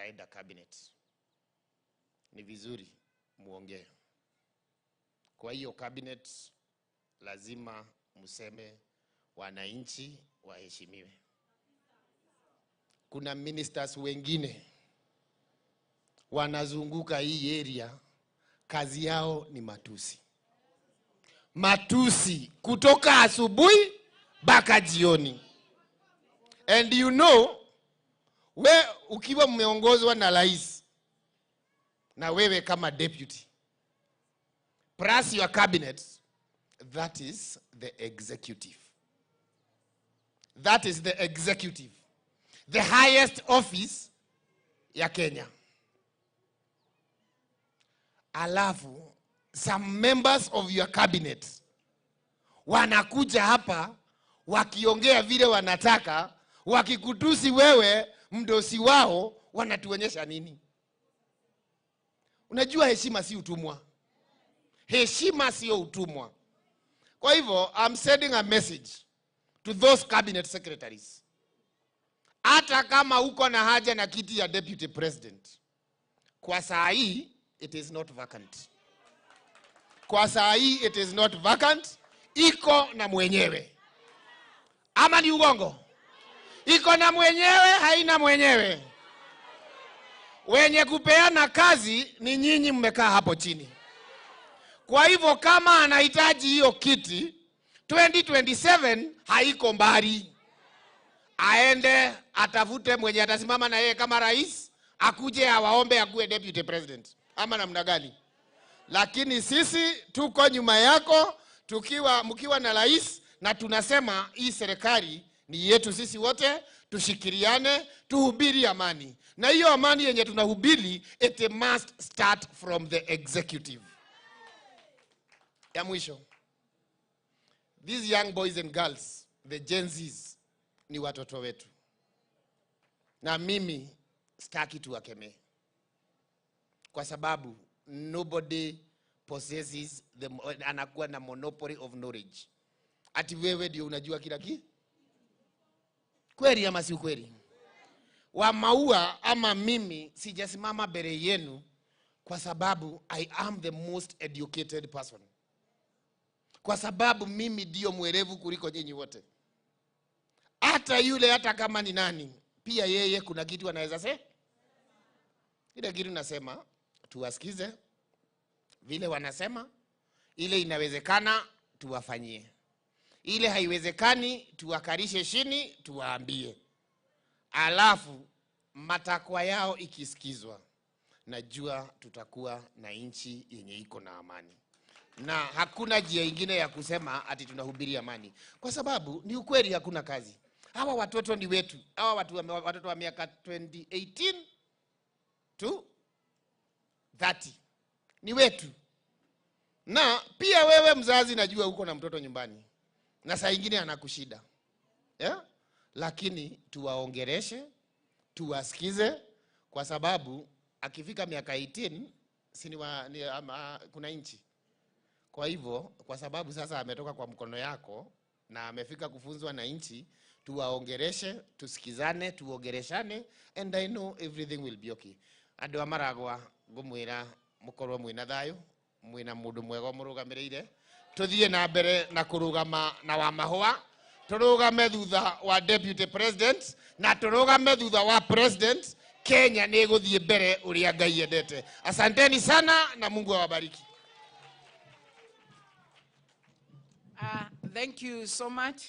Tutaenda cabinet. Ni vizuri muongee. Kwa hiyo cabinet lazima mseme wananchi waheshimiwe. Kuna ministers wengine wanazunguka hii area, kazi yao ni matusi. Matusi kutoka asubuhi mpaka jioni. And you know, we ukiwa mmeongozwa na rais na wewe kama deputy plus your cabinet, that is the executive. That is the executive, the highest office ya Kenya. Alafu some members of your cabinet wanakuja hapa wakiongea vile wanataka, wakikutusi wewe mdosi wao, wanatuonyesha nini? Unajua heshima si utumwa. Heshima sio utumwa. Kwa hivyo I'm sending a message to those cabinet secretaries. Hata kama uko na haja na kiti ya deputy president, kwa saa hii it is not vacant. Kwa saa hii it is not vacant, iko na mwenyewe. Ama ni uongo? Iko na mwenyewe, haina mwenyewe. Wenye kupeana kazi ni nyinyi mmekaa hapo chini. Kwa hivyo kama anahitaji hiyo kiti 2027 haiko mbali. Aende atafute mwenye atasimama na yeye kama rais, akuje awaombe akuwe deputy president. Ama namna gani? Lakini sisi tuko nyuma yako, mkiwa na rais, na tunasema hii serikali ni yetu sisi wote, tushikiriane, tuhubiri amani. Na hiyo amani yenye tunahubiri, it must start from the executive. Ya mwisho, these young boys and girls, the Gen Zs, ni watoto wetu. Na mimi sitaki tuwakemee. Kwa sababu nobody possesses the, anakuwa na monopoly of knowledge. Ati wewe ndio unajua kila kitu? Kweli ama si kweli? Wa Maua ama mimi sijasimama mbele yenu kwa sababu I am the most educated person. Kwa sababu mimi ndio mwerevu kuliko nyinyi wote. Hata yule, hata kama ni nani, pia yeye kuna kitu anaweza sema. Ile kitu nasema tuwasikize vile wanasema, ile inawezekana tuwafanyie, ile haiwezekani tuwakarishe chini tuwaambie. Alafu matakwa yao ikisikizwa, najua tutakuwa na nchi yenye iko na amani. Na hakuna njia ingine ya kusema ati tunahubiri amani, kwa sababu ni ukweli hakuna kazi. Hawa watoto ni wetu. Hawa watoto wa miaka 2018 to 30 ni wetu. Na pia wewe mzazi, najua uko na mtoto nyumbani na saa ingine anakushida, yeah? Lakini tuwaongereshe, tuwasikize, kwa sababu akifika miaka 18 si ni wa, ni, ama, kuna nchi. Kwa hivyo, kwa sababu sasa ametoka kwa mkono yako na amefika kufunzwa na nchi, tuwaongereshe, tusikizane, tuongereshane, and I know everything will be okay. Andũ a Maragwa ngũmwĩra mũkorwo mwĩna thayũ, mwĩna mũndũ mwega mũrũgamĩrĩire, tũthiĩ na mbere na kũrũgama na wa mahũa, tũrũgame thutha wa deputy president na tũrũgame thutha wa president. Kenya nĩ ĩgũthiĩ mbere ũrĩa Ngai endete. Asanteni sana na Mungu awabariki. Thank you so much.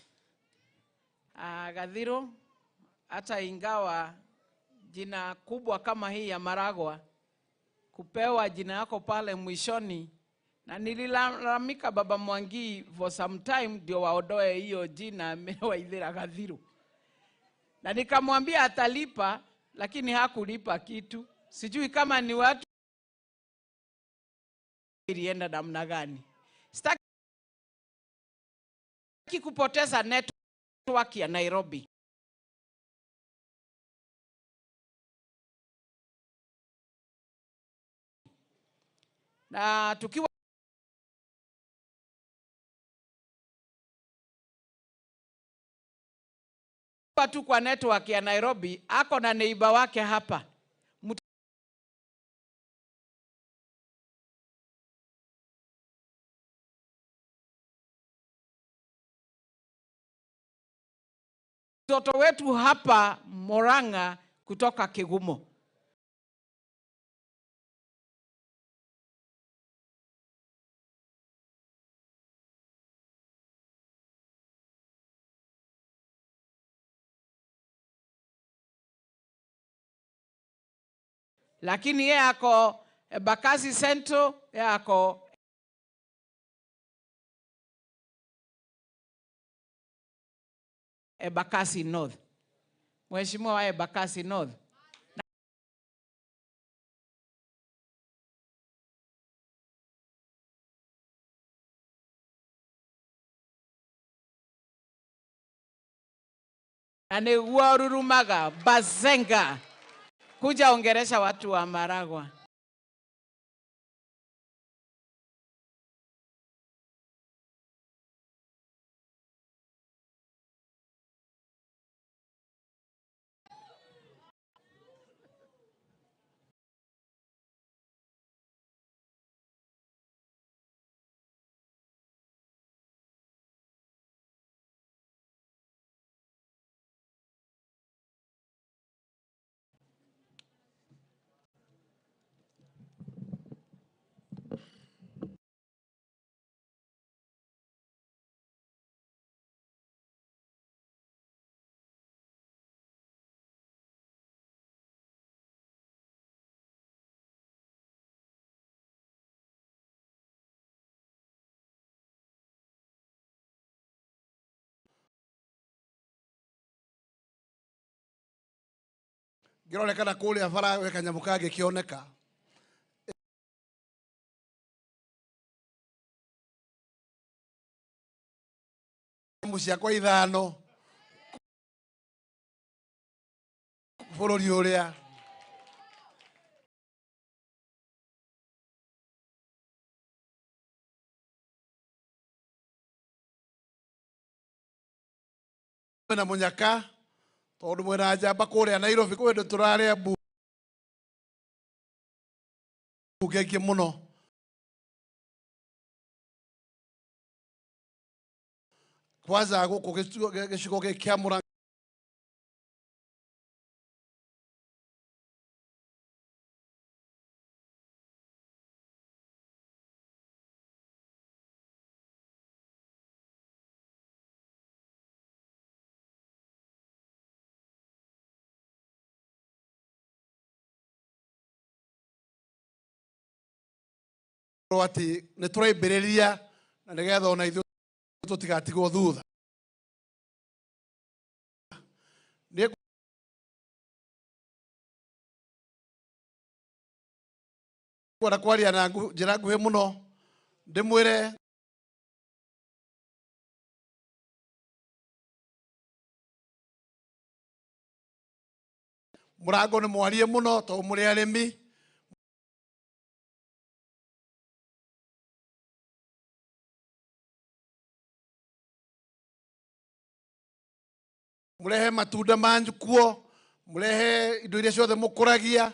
Gathiro, hata ingawa jina kubwa kama hii ya Maragwa kupewa jina yako pale mwishoni, na nililalamika Baba Mwangi for some time ndio waondoe hiyo jina Waithira Gathiro, na nikamwambia atalipa, lakini hakulipa kitu. Sijui kama ni watu ilienda namna gani. Sitaki kupoteza network ya Nairobi. Na tukiwa tu kwa network ya Nairobi, ako na neighbor wake hapa. Mtoto wetu hapa Murang'a kutoka Kigumo. Lakini yeye ako Embakasi Central, yeye ako Embakasi North. Mheshimiwa wa Embakasi North. Na nĩguo rurumaga Bazenga kuja ongeresha watu wa Maragwa. Ngĩronekana kũrĩa bara gwĩ kanyamũ kangĩkĩoneka. Nyamũ ciakwa ithano bũrũri ũrĩa. Mwena mũnyaka tondũ mwena njamba kũrĩa Nairobi kwĩ andũ tũrarĩa mbunge aingĩ mũno. Kwanza gũkũ gĩcigo gĩkĩ kĩa Murang'a atĩ nĩ tũraambĩrĩria na nĩgetha ona ithuĩ tũtigatigwo thutha. Nĩ ngwenda kwaria na njĩra nguhĩ mũno ndĩmwĩre mũrango nĩ mwarie mũno tondũ mũrĩ arĩmi. Murehe matunda manyu kuo, murehe indo iria ciothe mũkũragia.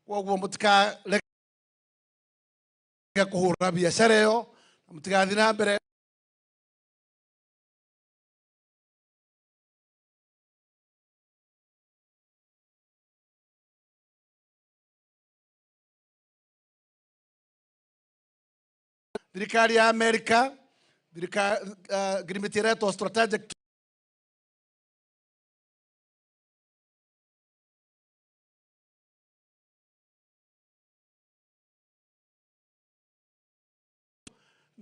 Koguo mũtikarege kũhũra biacara ĩyo, na mũtigathiĩ na mbere thirikari ya America, thirikari ngirimiti ĩretwo strategic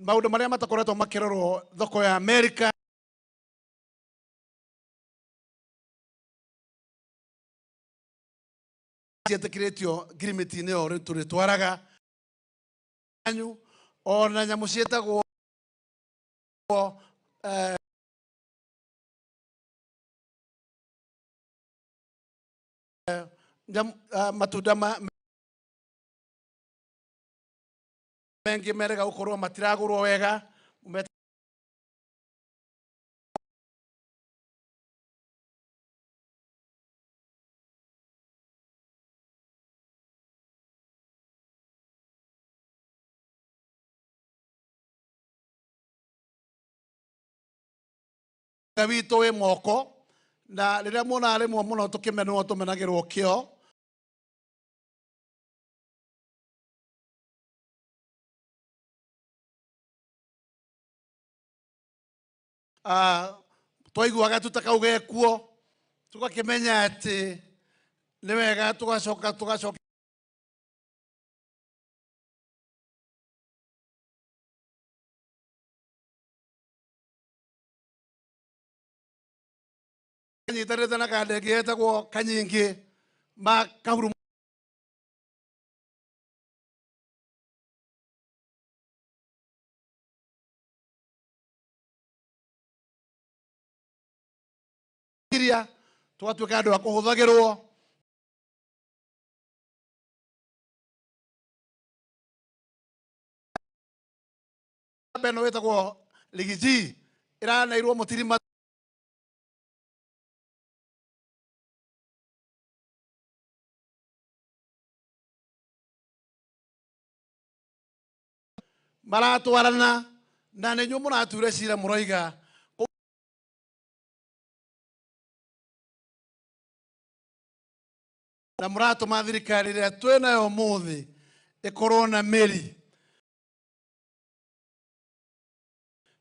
maũndũ marĩa matakoretwo makĩrorwo thoko ya America ciĩtĩkĩrĩtio ngirimiti-inĩ ĩyo rĩu tũrĩtwaraga anyu ona nyamũ ciĩtagwo matunda mengi merega gũkorwo matiragũrwo wega. Witũ wĩ moko na rĩrĩa muona rĩmwe mũno tũkĩmenwo tũmenagĩrwo kĩo. Twaiguaga tu ta kau gekuo tũgakĩmenya atĩ nĩ wega tũgacoka tũgacoka nyitanĩte na kanda ĩngĩ yetagwo Kanyingĩ ma Kahuru. Tũgatuĩka andũ a kũhũthagĩrwo ĩno ĩtagwo Rigiji ĩraneirwo mũtirima. Maratwarana na nĩ inyuĩ mũrature cira mũroiga na mũratũma thirikari ĩrĩa twĩnayo ũmũthĩ ĩkorwo na mĩri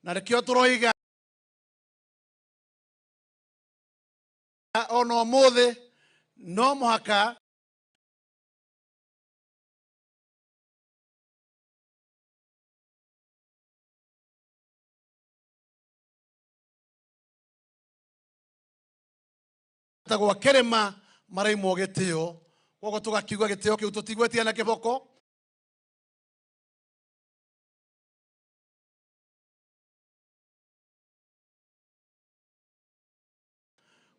na nĩkĩo tũroiga ona ũmũthĩ no mũhaka tagwa Kĩrĩma maraimwo gĩtĩo koguo tũgakiuga gĩtĩo kĩu tũtigwetia na kĩboko.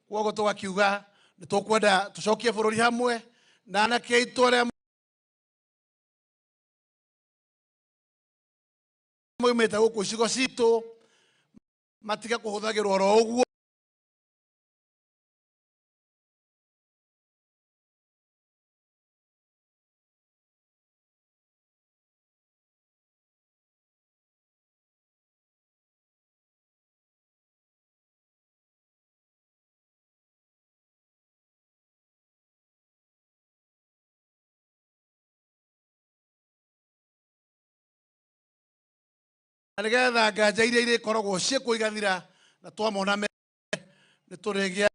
Koguo tũgakiuga nĩ tũkwenda tũcokie bũrũri hamwe na anake aitũ arĩa maumĩte gũkũ icigo citũ matige kũhũthagĩrwo oro ũguo. Na nĩgetha nganja iria irĩkoragwo ciĩkuo igathira na twamona nĩ tũrĩgĩa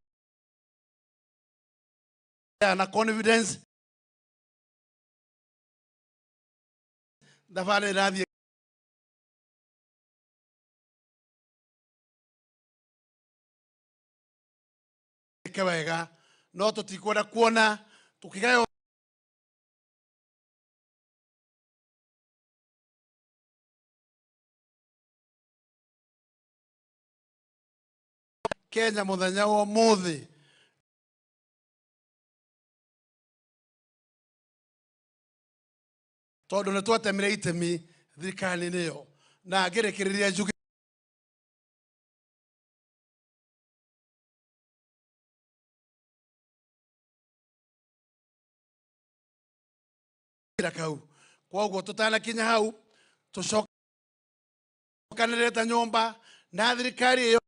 na confidence thabarĩ ĩrathiĩ ĩke wega no tũtikwenda kuona tũkĩgaywo Kenya mũthenya wa ũmũthĩ tondũ nĩ twatemire itemi thirikari-inĩ ĩyo na ngĩrĩkĩrĩria njuge kau koguo tũtanakinya hau tũcokanĩrĩre ta nyũmba na thirikari ĩyo.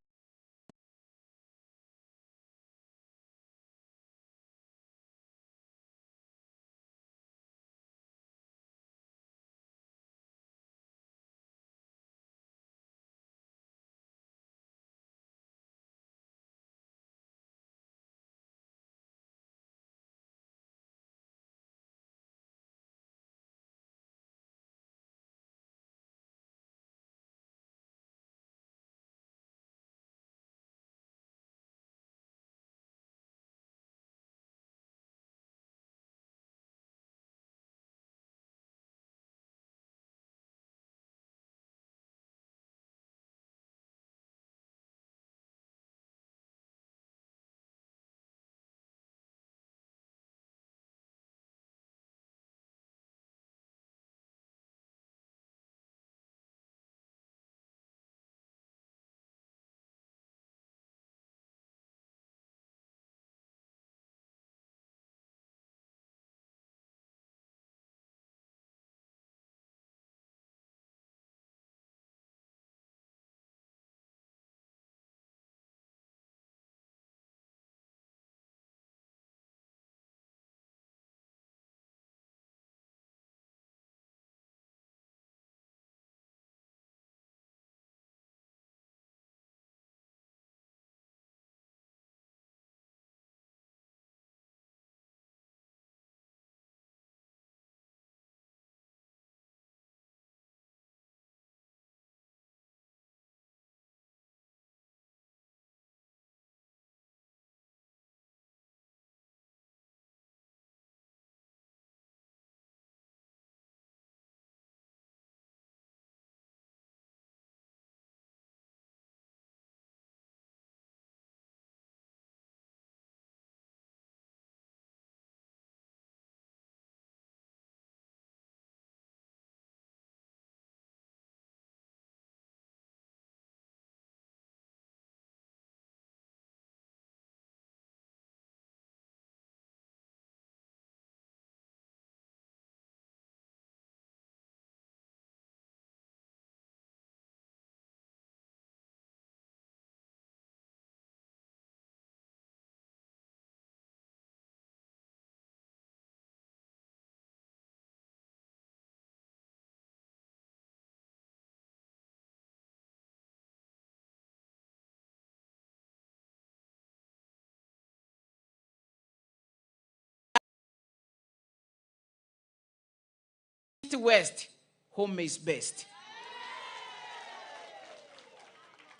west, home is best.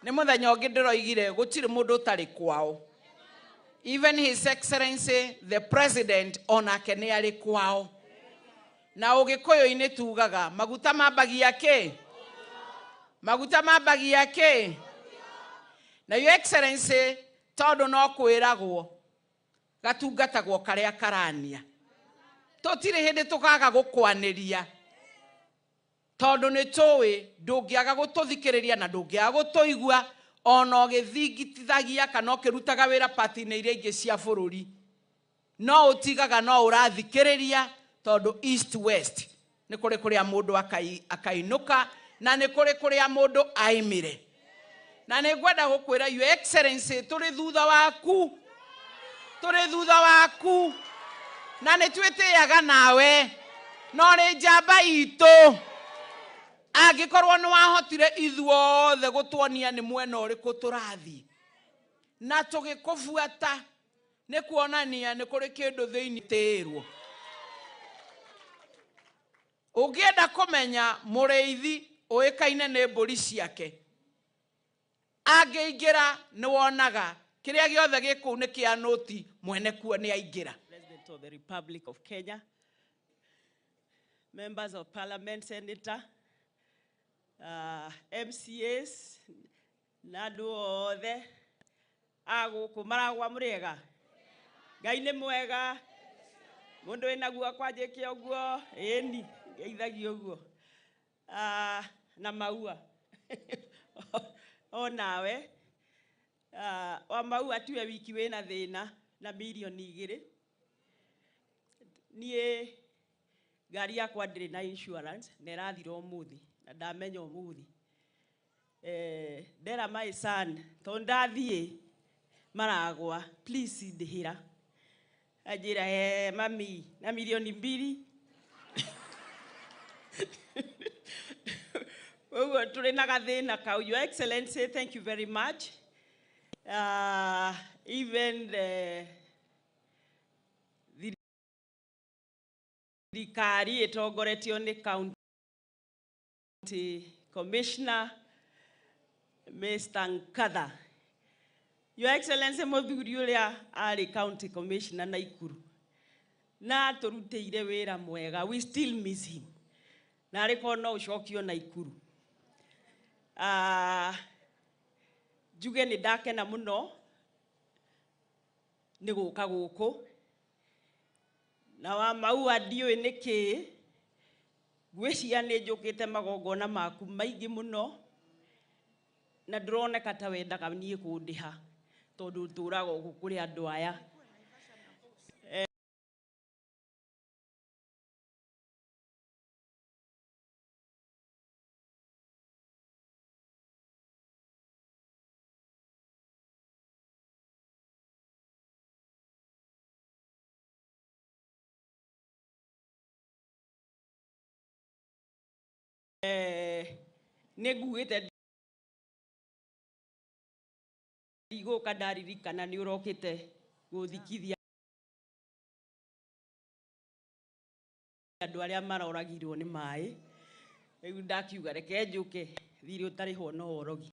Nĩ mũthenya ũngĩ ndĩroigire gũtirĩ mũndũ ũtarĩ kwao. Even His Excellency the President onake nĩ arĩ kwao. Na ũgĩkũyũ-inĩ tugaga maguta mambagia kĩ? Maguta mambagia kĩ? Na Your Excellency tondũ no kwĩragwo gatungatagwo karĩa karania. Tũtirĩ hĩndĩ tũkaga gũkwanĩria tondũ nĩ tũĩ ndũngĩaga gũtũthikĩrĩria na ndũngĩaga gũtũigua ona ũgĩthingitithagia kana ũkĩrutaga wĩra pati-inĩ iria ingĩ cia bũrũri, no ũtigaga no ũrathikĩrĩria tondũ east west nĩ kũrĩ kũrĩa mũndũ akainũka na nĩ kũrĩ kũrĩa mũndũ aimire. Na nĩ ngwenda gũkwĩra Your Excellency, tũrĩ thutha waku, tũrĩ thutha waku, na nĩ twĩtĩaga nawe, no rĩ njamba itũ. Angĩkorwo nĩ wahotire ithuothe gũtuonia nĩ mwena ũrĩkũ tũrathiĩ na tũgĩkũbuata, nĩ kuonania nĩ kũrĩ kĩndũ thĩinĩ tĩĩrwo. Ũngĩenda kũmenya mũrĩithi ũĩkaine nĩ mbũri ciake, angĩingĩra nĩ wonaga kĩrĩa gĩothe gĩ kũu nĩ kĩa nũti, mwene kuo nĩ aingĩra. President of the Republic of Kenya, members of Parliament, Senator, MCAs, na andũ othe a gũkũ maragwa mũrĩega. Ngai nĩ mwega, mũndũ wĩna guoko anjĩke ũguo, ĩni, ngeithagia ũguo. Na maua. O nawe. Wa maua tiwe wiki wĩna thĩna na mirioni igĩrĩ. Niĩ ngari yakwa ndĩrĩ na insurance na ĩrathira ũmũthĩ na ndamenya ũmũthĩ. Ndera my son tondũ ndathiĩ maragwa, please ndĩhĩra. Anjĩra, mami, na mirioni mbiri. Ũguo tũrĩ na gathĩna kau. Your Excellency, thank you very much. Even the thirikari ĩtongoretio nĩ County Commissioner Mr. Nkatha. Your Excellency, mũthuri ũrĩa arĩ County Commissioner Naikuru na atũrutĩire wĩra mwega, we still miss him. Na arĩ korwo no ũcokio Naikuru. Njuge nĩ ndakena mũno nĩ gũka gũkũ. Na wa maua ndiũĩ nĩ kĩ, ngwĩciria nĩ njũkĩte magongona maku maingĩ mũno, na ndũroneka ta wendaga niĩ kũndĩha tondũ ndũraga gũkũ kũrĩ andũ aya. Nĩ nguĩte ndigũka ndaririkana nĩ ũrokĩte gũthikithia andũ arĩa maroragirwo nĩ maĩ. Rĩu ndakiuga reke njũke, thirĩ ũtarĩhwo no worogi.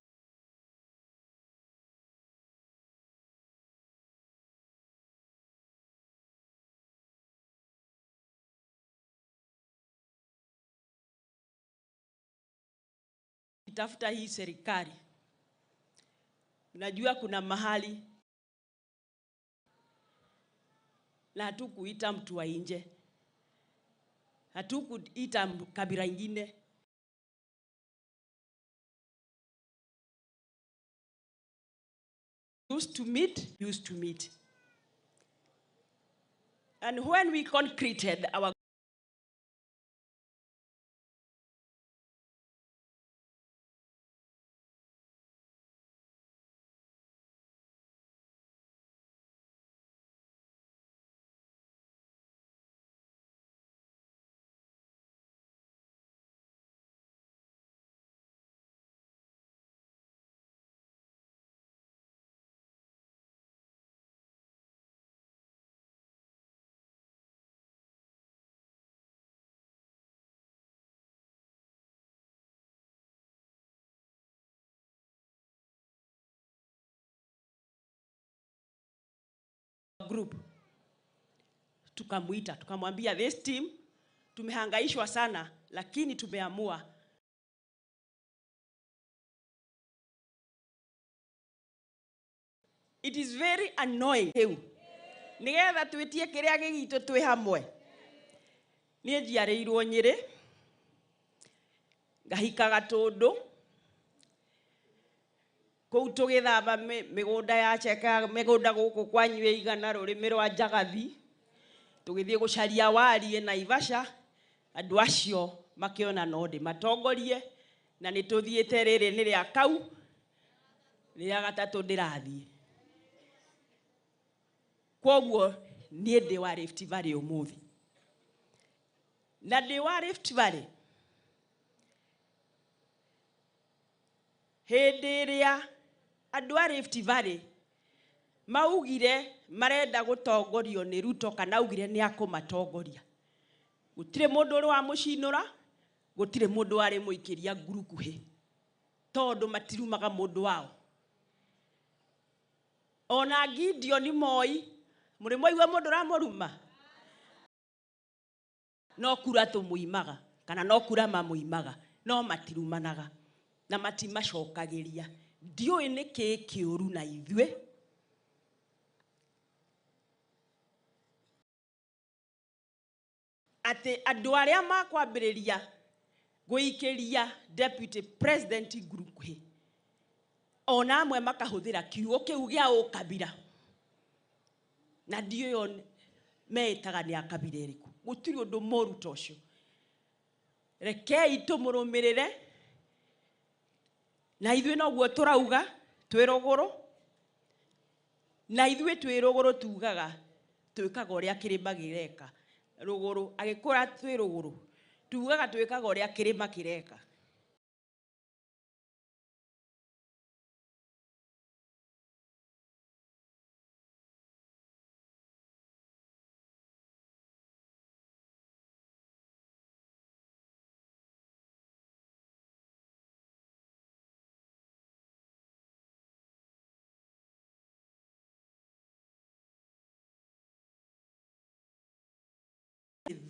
Tafuta hii serikali. Najua kuna mahali na hatukuita mtu wa nje, hatukuita kabila ingine. Used to meet, used to meet. And when we concreted our group tukamuita, tukamwambia this team tumehangaishwa sana, lakini tumeamua It is very annoying. Nigetha twitie kiria gigitu twi hamwe. Nie njiarĩirwo Nyĩrĩ, ngahika Gatũndũ, kũu tũgĩthamba mĩgũnda ya cheka, mĩgũnda gũkũ kwanyu ĩigana rũrĩmĩ rwa Njagathi, tũgĩthiĩ gũcaria warie Naivasha, andũ acio makĩona no ndĩmatongorie, na nĩ tũthiĩte rĩrĩ nĩ rĩa kau, rĩa gatatũ ndĩrathiĩ. Kwoguo niĩ ndĩ wa Rift Valley ũmũthĩ. Na ndĩ wa Rift Valley hĩndĩ ĩrĩa andũ a Rift Valley maugire marenda gũtongorio nĩ Ruto kana augire nĩ akũmatongoria, gũtirĩ mũndũ ũrĩ wamũcinũra, gũtirĩ mũndũ warĩ mũikĩria ngurukuhĩ, tondũ matirumaga mũndũ wao. Ona Gideon Moi, mũrĩ mwaigua mũndũ ũramũruma? No kura tũmũimaga, kana no kura mamũimaga, no matirumanaga na matimacokagĩria. Ndiũĩ nĩ kĩĩ kĩũru na ithuĩ. Atĩ andũ arĩa makwambĩrĩria gũikĩria deputy president ngurukuhĩ, ona amwe makahũthĩra kiugo kĩu gĩa ũkabira, na ndiũĩ meĩtaga nĩ a kabira ĩrĩkũ. Gũtirĩ ũndũ mũru ta ũcio. Rekei tũmũrũmĩrĩre, na ithuĩ noguo tũrauga twĩ rũgũrũ, na ithuĩ twĩ rũgũrũ tugaga twĩkaga ũrĩa kĩrĩma kĩreka. Rũgũrũ agĩkũra twĩ rũgũrũ tugaga twĩkaga ũrĩa kĩrĩma kĩreka.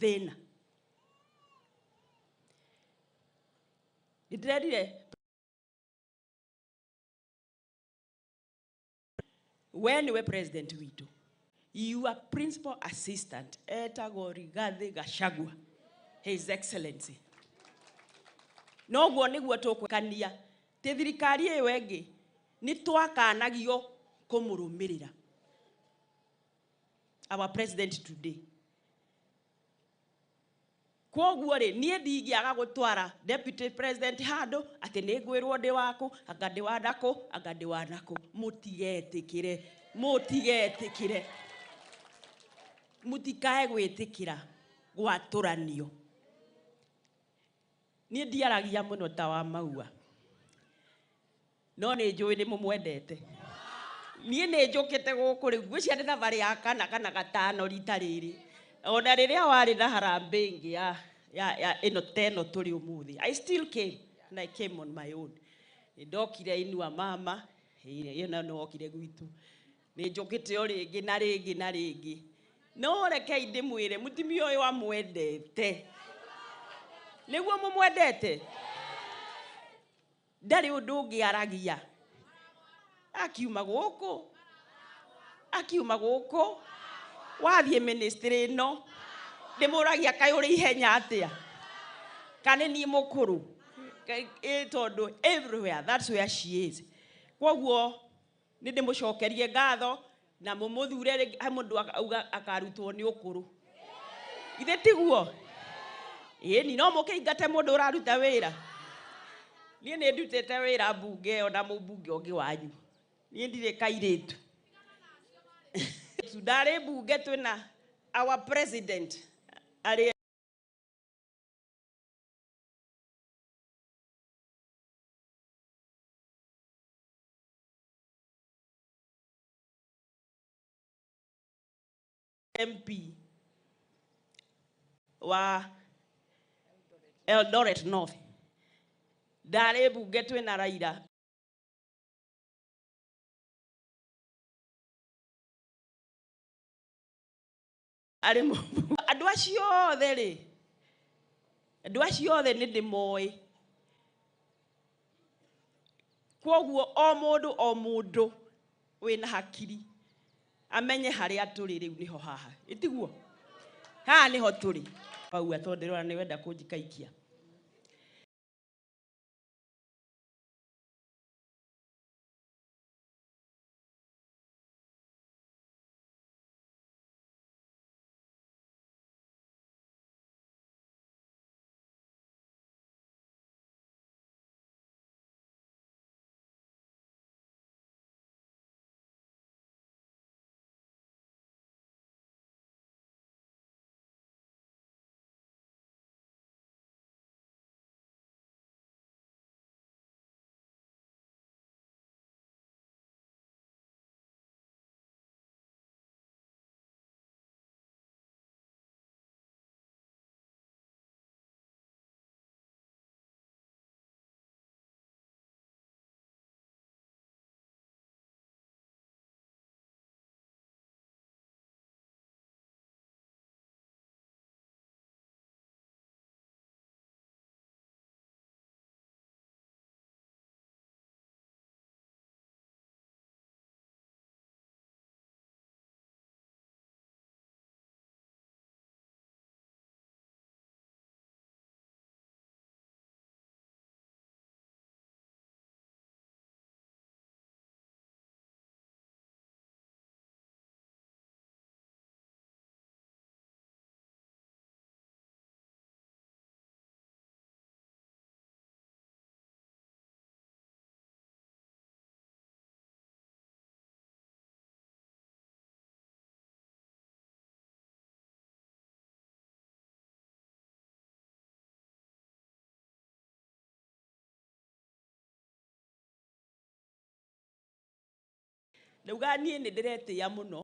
Thĩna ndĩrerire we nĩwe president witũ, your principal assistant etagwo Rigathi Gachagua, His Excellency. Noguo nĩguo tũkwĩkania tĩ thirikari ĩyo ĩngĩ nĩ twakanagio kũmũrũmĩrĩra our president today. Kwoguo rĩ, niĩ ndingĩaga gũtwara deputy president handũ atĩ nĩ ngwĩrwo ndĩ wakũ, anga ndĩ wa nakũ, anga ndĩ wa nakũ. Mũtigetĩkĩre, mũtigetĩkĩre, mũtikae gwĩtĩkĩra gwatũranio. Niĩ ndiaragia mũno ta wa Maua, no nĩ njũĩ nĩ mũmwendete. Niĩ nĩ njũkĩte gũkũ rĩu, ngwĩciria nĩ thabarĩ ya kana kana gatano rita rĩrĩ. Ona rĩrĩa warĩ na harambee ĩngĩ ya ĩno ta ĩno tũrĩ ũmũthĩ, I still came, and I came on my own. Nĩ ndokire Inua Mama, ĩyo nayo nĩ wokire gwitũ. Nĩ njũkĩte o rĩngĩ na rĩngĩ na rĩngĩ. No rekei ndĩmwĩre, mũtumia ũyũ amwendete. Nĩguo mũmwendete? Ndarĩ ũndũ ũngĩ aragia. Akiuma gũkũ, akiuma gũkũ, wathiĩ ministry ĩno, ndĩmũragia kaĩ ũrĩ ihenya atĩa? Kana nĩ niĩ mũkũrũ? Tondũ everywhere, that's where she is. Kwoguo nĩ ndĩmũcokerie ngatho na mũmũthure rĩngĩ, he mũndũ auga akarutwo nĩ ũkũrũ. Ithe tiguo? Ĩni, no mũkĩingate mũndũ ũraruta wĩra. Niĩ nĩ ndutĩte wĩra mbunge ĩyo na mũmbunge ũngĩ wanyu. Niĩ ndirĩ kairĩtu. Ndarĩ mbunge twĩna our president arĩ MP wa Eldoret North. Ndarĩ mbunge twĩna Raila. Arĩ andũ acio othe rĩ, andũ acio othe nĩ ndĩmoĩ. Kwoguo o mũndũ o mũndũ wĩna hakiri amenye harĩa tũrĩ rĩu nĩho haha. Ĩtiguo? Haha nĩho tũrĩ. Maua tondũ ndĩrona nĩ wenda kũnjikaikia. Ndauga niĩ nĩ ndĩretĩĩa mũno.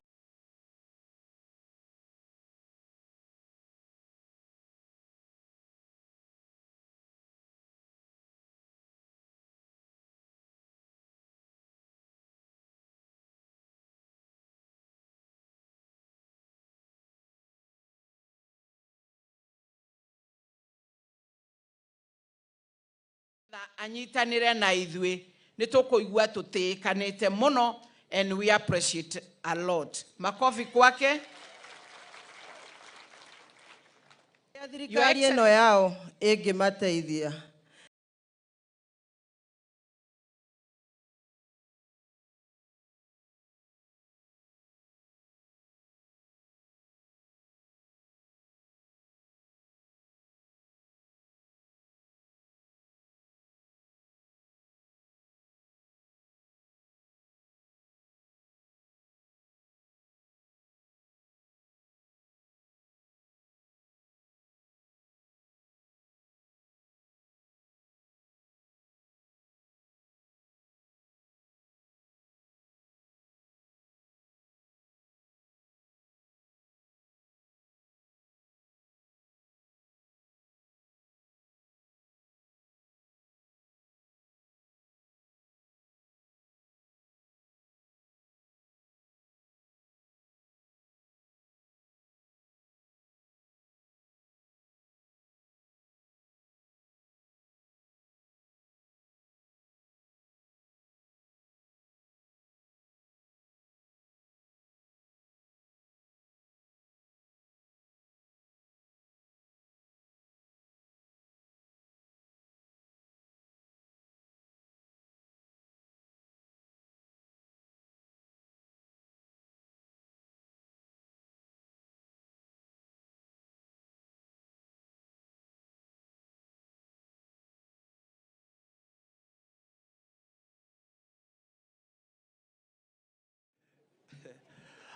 Anyitanĩre na ithuĩ nĩ tũkũigua tũtĩĩkanĩte mũno and we appreciate a lot. Makofi kwake. Thirikari ĩno yao ĩngĩmateithia.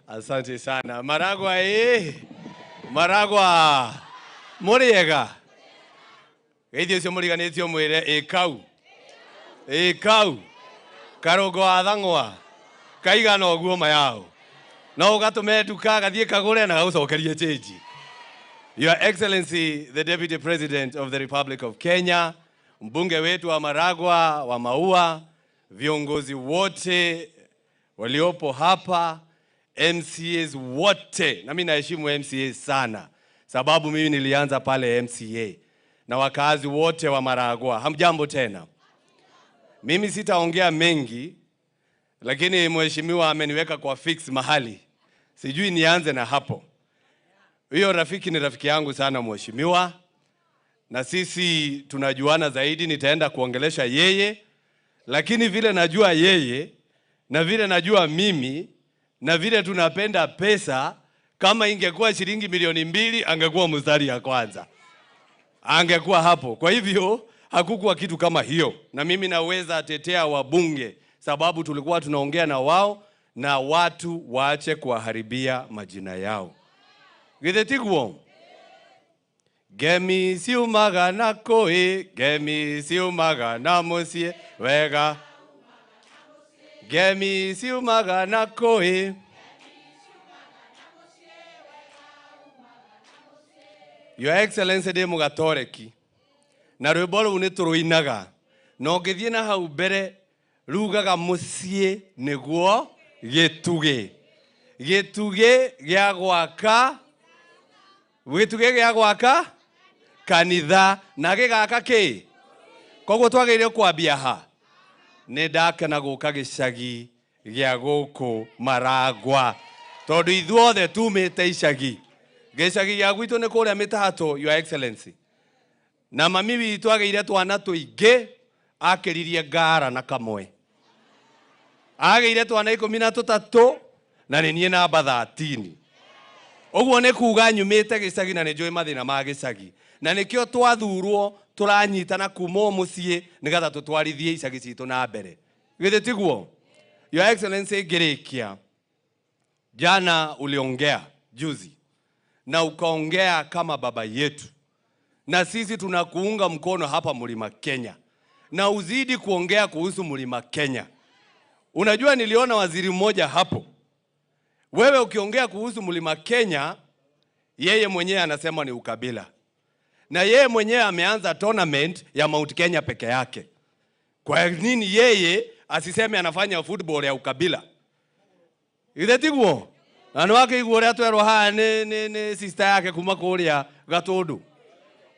Asante sana. Maragwa Maragwa. Muriega. Geithio ucio muriganitio mwire ikau. Ikau. Karongo wa thang'wa. Kaigana uguo mayao. No ugatume nduka gathie kagure na gagucokerie change. Your Excellency, the Deputy President of the Republic of Kenya, mbunge wetu wa Maragwa wa Maua, viongozi wote waliopo hapa, MCAs wote, na mimi naheshimu MCAs sana, sababu mimi nilianza pale MCA, na wakazi wote wa Maragua, hamjambo tena. Mimi sitaongea mengi, lakini mheshimiwa ameniweka kwa fix mahali, sijui nianze na hapo. Huyo rafiki ni rafiki yangu sana mheshimiwa, na sisi tunajuana zaidi, nitaenda kuongelesha yeye, lakini vile najua yeye na vile najua mimi na vile tunapenda pesa, kama ingekuwa shilingi 2 milioni angekuwa mstari ya kwanza, angekuwa hapo. Kwa hivyo hakukuwa kitu kama hiyo, na mimi naweza tetea wabunge sababu tulikuwa tunaongea na wao na watu waache kuwaharibia majina yao. Githĩ tiguo? Ngemi ciumaga na kũĩ, ngemi ciumaga na mũciĩ wega. Ngemi ciumaga na kũĩ. Your Excellency, ndĩ mũgatoreki na rwĩmbo rũu nĩ tũrũinaga, na ũngĩthiĩ na hau mbere rugaga mũciĩ nĩguo gĩtugĩ, gĩtugĩ gĩa gwaka, gĩtugĩ gĩa gwaka kanitha na gĩgaka kĩ. Koguo twagĩrĩire kwambia ha. Nĩ ndakena gũka gĩcagi gĩa gũkũ Maragwa, tondũ ithuothe tumĩte icagi. Gĩcagi gĩa gwitũ nĩ kũrĩa Mĩtahatũ, Your Excellency, na mami witũ agĩire twana tũingĩ, akĩririe ngara na kamwe, agĩire twana 13, na nĩ niĩ namba 13. Ũguo nĩ kuga nyumĩte gĩcagi na nĩ njũĩ mathĩna ma gĩcagi, na nĩkĩo twathurwo tũranyitana kuma o mũciĩ nĩgetha tũtwarithie icagi citũ na mbere. Githĩ tiguo, Your Excellency? Ngĩrĩkia, jana uliongea, juzi, na ukaongea kama baba yetu, na sisi tunakuunga mkono hapa Mlima Kenya, na uzidi kuongea kuhusu Mlima Kenya. Unajua, niliona waziri mmoja hapo, wewe ukiongea kuhusu Mlima Kenya, yeye mwenyewe anasema ni ukabila, na yeye mwenyewe ameanza tournament ya Mount Kenya peke yake. Kwa nini yeye asiseme anafanya football ya ukabila? Ithe tiguo? Na nĩ wakĩigua ũrĩa twerwo haha nĩ sister yake kuma kũrĩa Gatundu.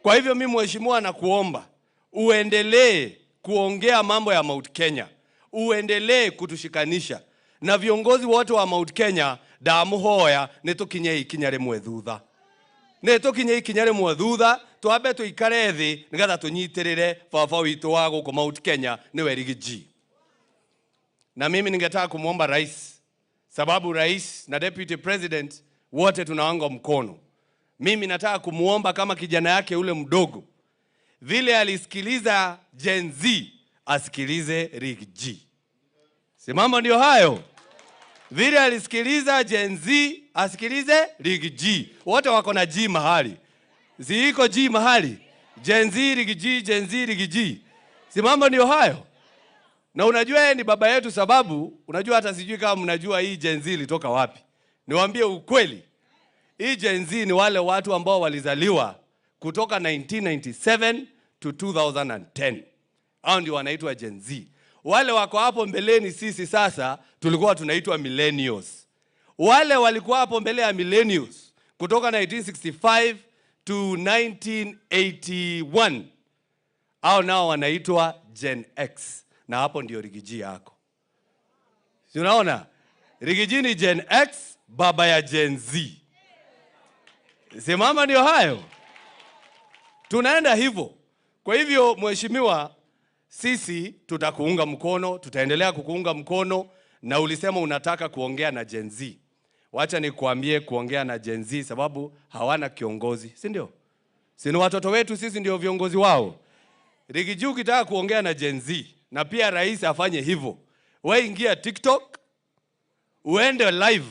Kwa hivyo mimi, mheshimiwa, nakuomba uendelee kuongea mambo ya Mount Kenya, uendelee kutushikanisha na viongozi wote wa Mount Kenya. Ndamuhoya nĩ tũkinye ikinya rĩmwe thutha, nĩ tũkinye ikinya rĩmwe thutha, twambe tũikare thĩ nĩgetha tũnyitĩrĩre baba witũ wa gũkũ Mount Kenya, nĩwe Riggy G. Na mimi ningetaka kumwomba rais, sababu rais na deputy president wote tunaunga mkono. Mimi nataka kumwomba kama kijana yake ule mdogo, vile alisikiliza Gen Z, asikilize Riggy G. Si mambo ndio hayo? Vile alisikiliza Gen Z, asikilize Riggy G. Wote wako na G mahali. Si iko G mahali? Gen Z, Riggy G, Gen Z, Riggy G. Si mambo ndio hayo? Na unajua yeye ni baba yetu, sababu unajua, hata sijui kama mnajua hii Gen Z ilitoka wapi. Niwaambie ukweli. Hii Gen Z ni wale watu ambao walizaliwa kutoka 1997 to 2010. Hao ndio wanaitwa Gen Z. Wale wako hapo mbeleni, sisi sasa tulikuwa tunaitwa millennials. Wale walikuwa hapo mbele ya millennials kutoka 1965 to 1981, hao nao wanaitwa Gen X, na hapo ndio Riggy G yako. Si unaona? Riggy G ni Gen X, baba ya Gen Z. Si mama ndio hayo? Tunaenda hivyo. Kwa hivyo, mheshimiwa, sisi tutakuunga mkono, tutaendelea kukuunga mkono, na ulisema unataka kuongea na Gen Z. Wacha nikuambie, kuongea na Gen Z, sababu hawana kiongozi, si ndio? Si ni watoto wetu, sisi ndio viongozi wao. Riggy G, ukitaka kuongea na Gen Z, na pia rais afanye hivyo, wewe ingia TikTok, uende live.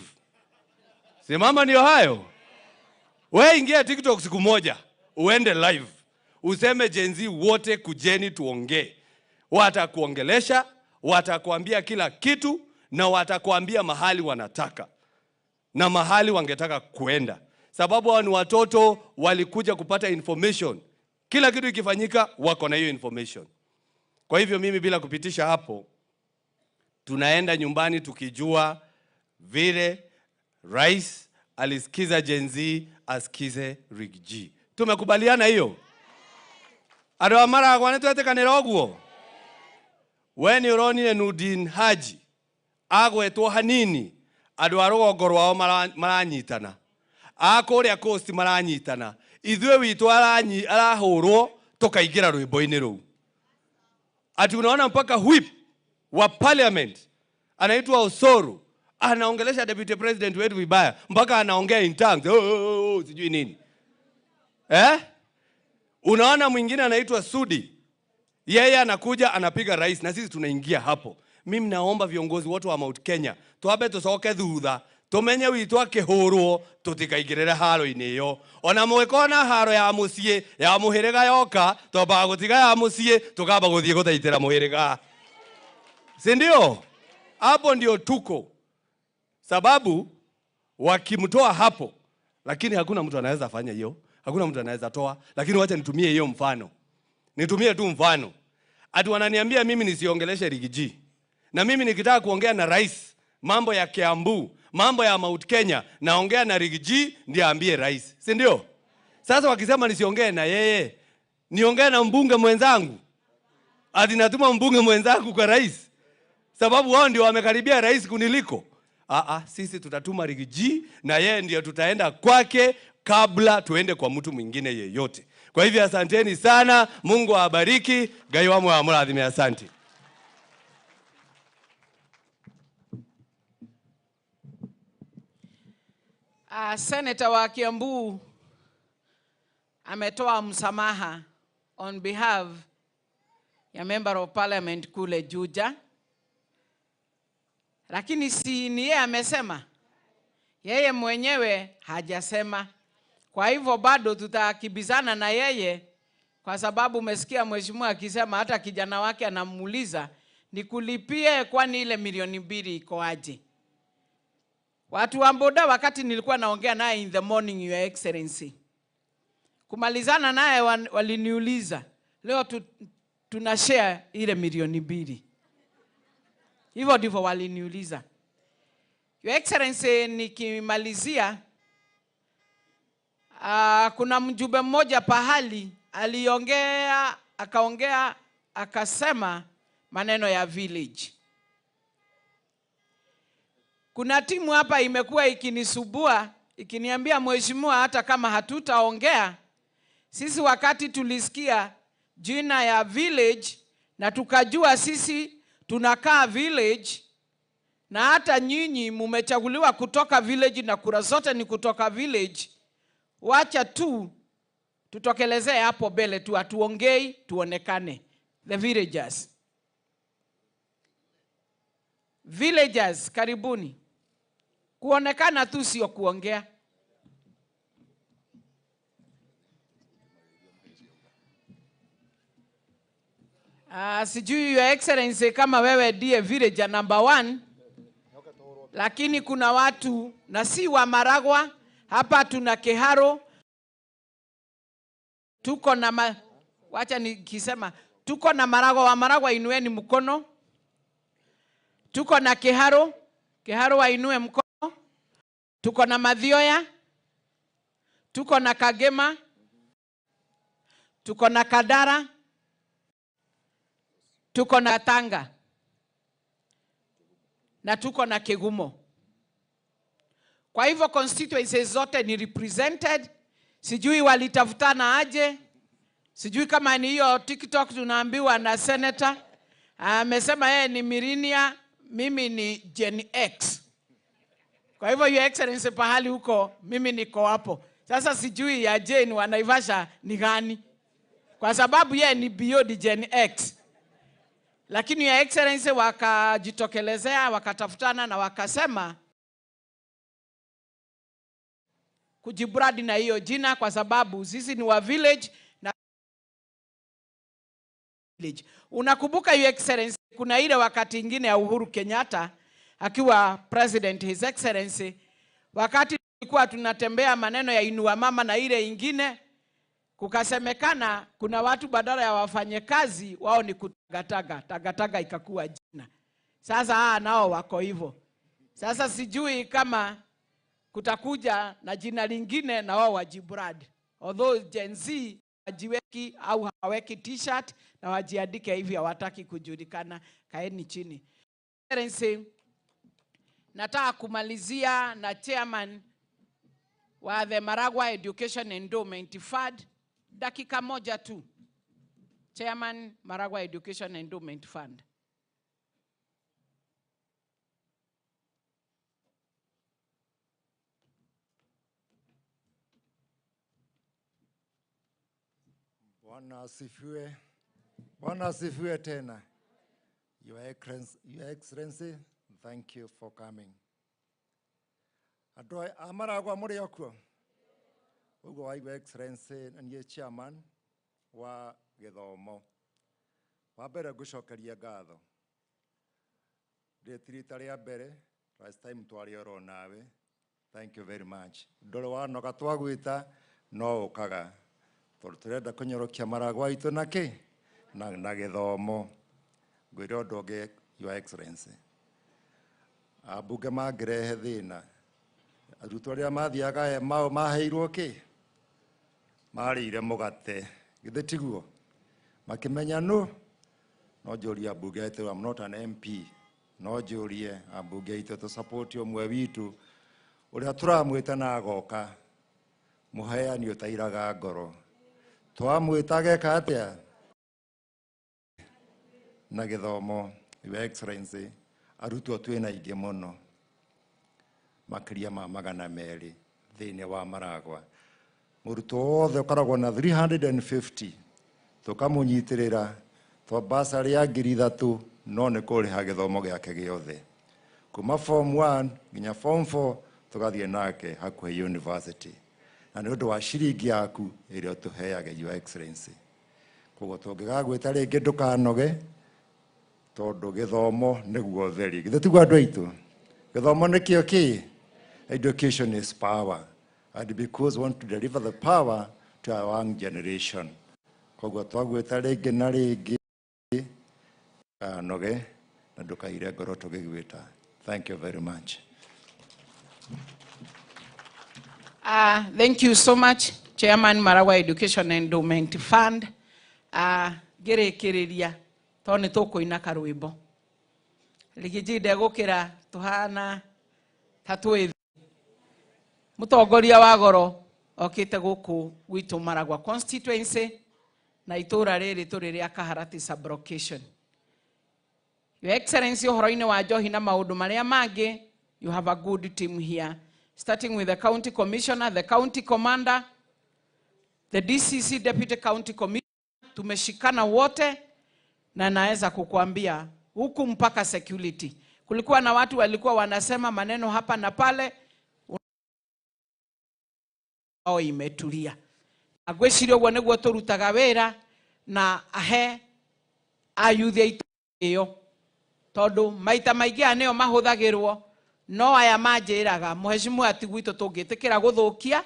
Si mama ndio hayo? Wewe ingia TikTok siku moja, uende live. Useme, "Gen Z wote, kujeni tuongee." Watakuongelesha, watakuambia kila kitu na watakuambia mahali wanataka na mahali wangetaka kuenda, sababu hao ni watoto walikuja kupata information. Kila kitu ikifanyika, wako na hiyo information. Kwa hivyo mimi, bila kupitisha hapo, tunaenda nyumbani tukijua vile Rais alisikiza Gen Z, asikize Riggy G. Tumekubaliana hiyo? Andũ a Maragwa nĩ twetĩkanĩra ũguo? We nĩ ũronire Nurdin Haji agwetwo hanini, andũ a rũgongo rwao maranyitana, a kũrĩa Coast maranyitana, ithuĩ witũ arahũrwo tũkaingĩra rwĩmbo-inĩ rũu. Ati unaona mpaka whip wa parliament anaitwa Osoro anaongelesha deputy president wetu vibaya, mpaka anaongea in tongues, oh, oh, oh, sijui nini. Eh? Unaona mwingine anaitwa Sudi, yeye anakuja anapiga rais na sisi tunaingia hapo. Mimi naomba viongozi wote wa Mount Kenya twambe tucoke thutha tumenye witũ akĩhũrwo tũtikaingĩrĩre haro-inĩ ĩyo. Ona mũgĩkorwo na haro ya mũciĩ ya mũhĩrĩga yoka, twambaga gũtiga ya mũciĩ tũkamba gũthiĩ gũthaitĩra mũhĩrĩga, si ndio? Hapo ndio tuko, sababu wakimtoa hapo, lakini hakuna mtu anaweza fanya hiyo, hakuna mtu anaweza toa. Lakini wacha nitumie hiyo mfano, nitumie tu mfano. Ati wananiambia mimi nisiongeleshe Riggy G, na mimi nikitaka kuongea na rais mambo ya Kiambu, mambo ya Mount Kenya, naongea na Riggy G ndiye aambie rais, si ndio? Sasa wakisema nisiongee na yeye, niongee na mbunge mwenzangu, ati natuma mbunge mwenzangu kwa rais, sababu wao ndio wamekaribia rais kuniliko. Sisi tutatuma Riggy G na yeye ndio tutaenda kwake kabla tuende kwa mtu mwingine yeyote. Kwa hivyo asanteni sana, Mungu awabariki, Ngai wa mwa amurathime, asante. Senator wa Kiambu ametoa msamaha on behalf ya Member of Parliament kule Juja. Lakini si ni yeye amesema, yeye mwenyewe hajasema. Kwa hivyo bado tutakibizana na yeye, kwa sababu umesikia mheshimiwa akisema hata kijana wake anamuuliza nikulipie kwani ile 2 milioni iko aje? Watu wa boda, wakati nilikuwa naongea naye in the morning, Your Excellency, kumalizana naye waliniuliza leo tuna share ile 2 milioni. Hivyo ndivyo waliniuliza. Your Excellency, nikimalizia, kuna mjumbe mmoja pahali aliongea, akaongea akasema maneno ya village. Kuna timu hapa imekuwa ikinisubua, ikiniambia mheshimiwa, hata kama hatutaongea, sisi wakati tulisikia jina ya village na tukajua sisi tunakaa village, na hata nyinyi mumechaguliwa kutoka village na kura zote ni kutoka village, wacha tu tutokelezee hapo mbele tu, hatuongei, tuonekane. The villagers. Villagers, karibuni. Kuonekana tu sio kuongea. Sijui Your Excellency kama wewe ndiye villager number 1, lakini kuna watu na si wa Maragwa hapa, tuna Kiharo, tuko na wacha nikisema tuko na Maragwa, wa Maragwa inueni mkono. Tuko na Kiharo, Kiharo wainue mkono. Tuko na Mathioya, tuko na Kagema, tuko na Kadara, tuko na Tanga na tuko na Kigumo. Kwa hivyo constituencies zote ni represented. Sijui walitafutana aje, sijui kama ni hiyo TikTok tunaambiwa na senator amesema yeye ni millennial, mimi ni Gen X. Kwa hivyo Your Excellency, pahali huko mimi niko hapo. Sasa sijui ya Jane wa Naivasha ni gani, kwa sababu yeye ni beyond Gen X. Lakini Your Excellency wakajitokelezea, wakatafutana na wakasema kujibrandi na hiyo jina kwa sababu sisi ni wa village na village. Unakumbuka Your Excellency, kuna ile wakati ingine ya Uhuru Kenyatta akiwa president, His Excellency, wakati tulikuwa tunatembea maneno ya inua mama na ile ingine, kukasemekana kuna watu badala ya wafanye kazi wao ni kutagataga, tagataga ikakuwa jina. Sasa nao wako hivyo. Sasa sijui kama Kutakuja na jina lingine na wao wajibrand. Although Gen Z wajiweki au hawaweki t-shirt na wajiandike hivi, hawataki kujulikana. Kaeni chini. Excellency, nataka kumalizia na chairman wa the Maragua Education Endowment Fund, dakika moja tu. Chairman, Maragua Education Endowment Fund. Bwana asifiwe. Bwana asifiwe tena. Your Excellency, thank you for coming. Andũ a Maragua mũrĩ o kuo? Ũguo wa Your Excellency, na niĩ chairman wa gĩthomo. Wa mbere ngũcokeria ngatho. Rĩrĩ ti rita rĩa mbere, last time twarĩ oro nawe. Thank you very much. Ndũrĩ wanoga twagwĩta, no ũkaga. Tondũ tũrenda kũnyorokia Maragua itũ na kĩ? Na gĩthomo. Ngwĩre ũndũ ũngĩ, Your Excellency. Ambunge mangĩrehe thĩna, arutwo arĩa mathiaga mao maheirwo kĩ? Marĩire mũgate. Githĩ tiguo? Makĩmenya nũ? No njũrie ambunge aitũ, I'm not an MP. No njũrie ambunge aitũ tũ support ũmwe witũ ũrĩa tũramwĩta na agoka, mũheani ũtairaga ngoro. Twamwĩta ageka atĩa? Na gĩthomo, Your Excellency, arutwo twĩna aingĩ mũno, makĩria ma 200 thĩinĩ wa Maragua. Mũrutwo wothe ũkoragwo na 350 tũkamũnyitĩrĩra to basarĩ ya 3,000 no nĩ kũrĩha gĩthomo gĩake gĩothe. Kuma form 1 nginya form 4 tũgathiĩ nake hakuhĩ university. Na nĩ ũndũ wa ciringi yaku ĩrĩa ũtũheaga, Your Excellency. Koguo tũngĩgagwĩta rĩngĩ ndũkanoge, tondũ gĩthomo nĩguo ũtheri. Githĩ tiguo andũ aitũ? Gĩthomo nĩkĩo kĩ? Education is power. And because we want to deliver the power to our young generation. Koguo twagwĩta rĩngĩ na rĩngĩ, ndũkanoge na ndũkaire ngoro tũgĩgwĩta. Thank you very much. Thank you so much, Chairman Maragua Education Endowment Fund. Ngĩrĩkĩrĩria tondũ nĩ tũkũina karwĩmbo. Rigiji ndegũkĩra tũhana ta twĩ thĩ. Mũtongoria wa goro okĩte gũkũ gwitũ Maragua constituency na itũra rĩrĩ tũrĩ rĩa Kaharati sub-location. Your Excellency, ũhoro-inĩ wa njohi na maũndũ marĩa mangĩ, you have a good team here, starting with the county commissioner, the county commander, the DCC deputy county commissioner. Tumeshikana wote na naweza kukuambia huku mpaka security. Kulikuwa na watu walikuwa wanasema maneno hapa na pale, wao imetulia. Ngwĩciria ũguo nĩguo tũrutaga wĩra na ahe ayuthi aitũ ĩyo, tondũ maita maingĩ aya nĩo mahũthagĩrwo, no aya manjĩraga mũhecimu ati gwitũ tũngĩtĩkĩra gũthũkia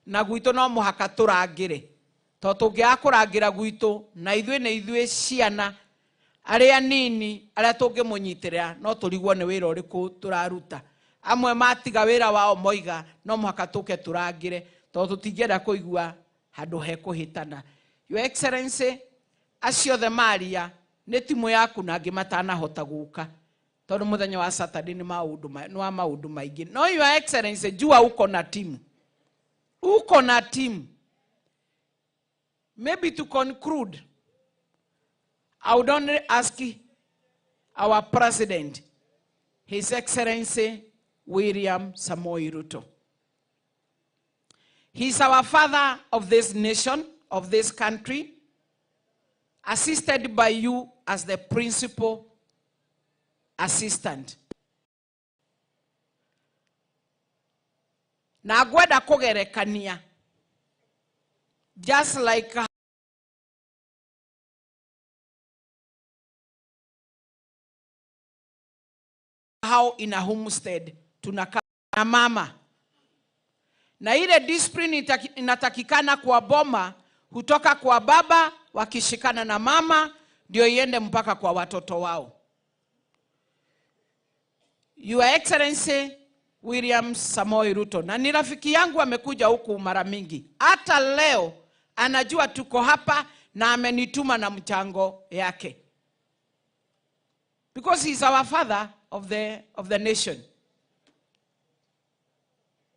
na gwitũ no mũhaka tũrangĩre, tondũ tũngĩaga kũrangĩra gwitũ na ithuĩ nĩ ithuĩ ciana arĩa nini arĩa tũngĩmũnyitĩrĩra no tũrigwo nĩ wĩra ũrĩkũ tũraruta. Amwe matiga wĩra wao moiga no mũhaka tũke tũrangĩre, tondũ tũtingĩenda kũigua handũ hekũhĩtana. Your Excellency, acio othe maria nĩ timu yaku na angĩ matanahota gũka, tondũ mũthenya wa Saturday nĩ wa maũndũ maingĩ. No Your Excellency, jua uko na timu, uko na timu. Maybe to conclude, I would only ask our president, His Excellency William Samoei Ruto. He's our father of this nation, of this country, assisted by you as the principal assistant. Na ngwenda kũgerekania, just like how in a homestead tunakaa na mama, na ile discipline inatakikana kwa boma hutoka kwa baba wakishikana na mama ndio iende mpaka kwa watoto wao. Your Excellency, William Samoei Ruto, na ni rafiki yangu, amekuja huku mara mingi, hata leo anajua tuko hapa na amenituma na mchango yake, because he's our father of the nation.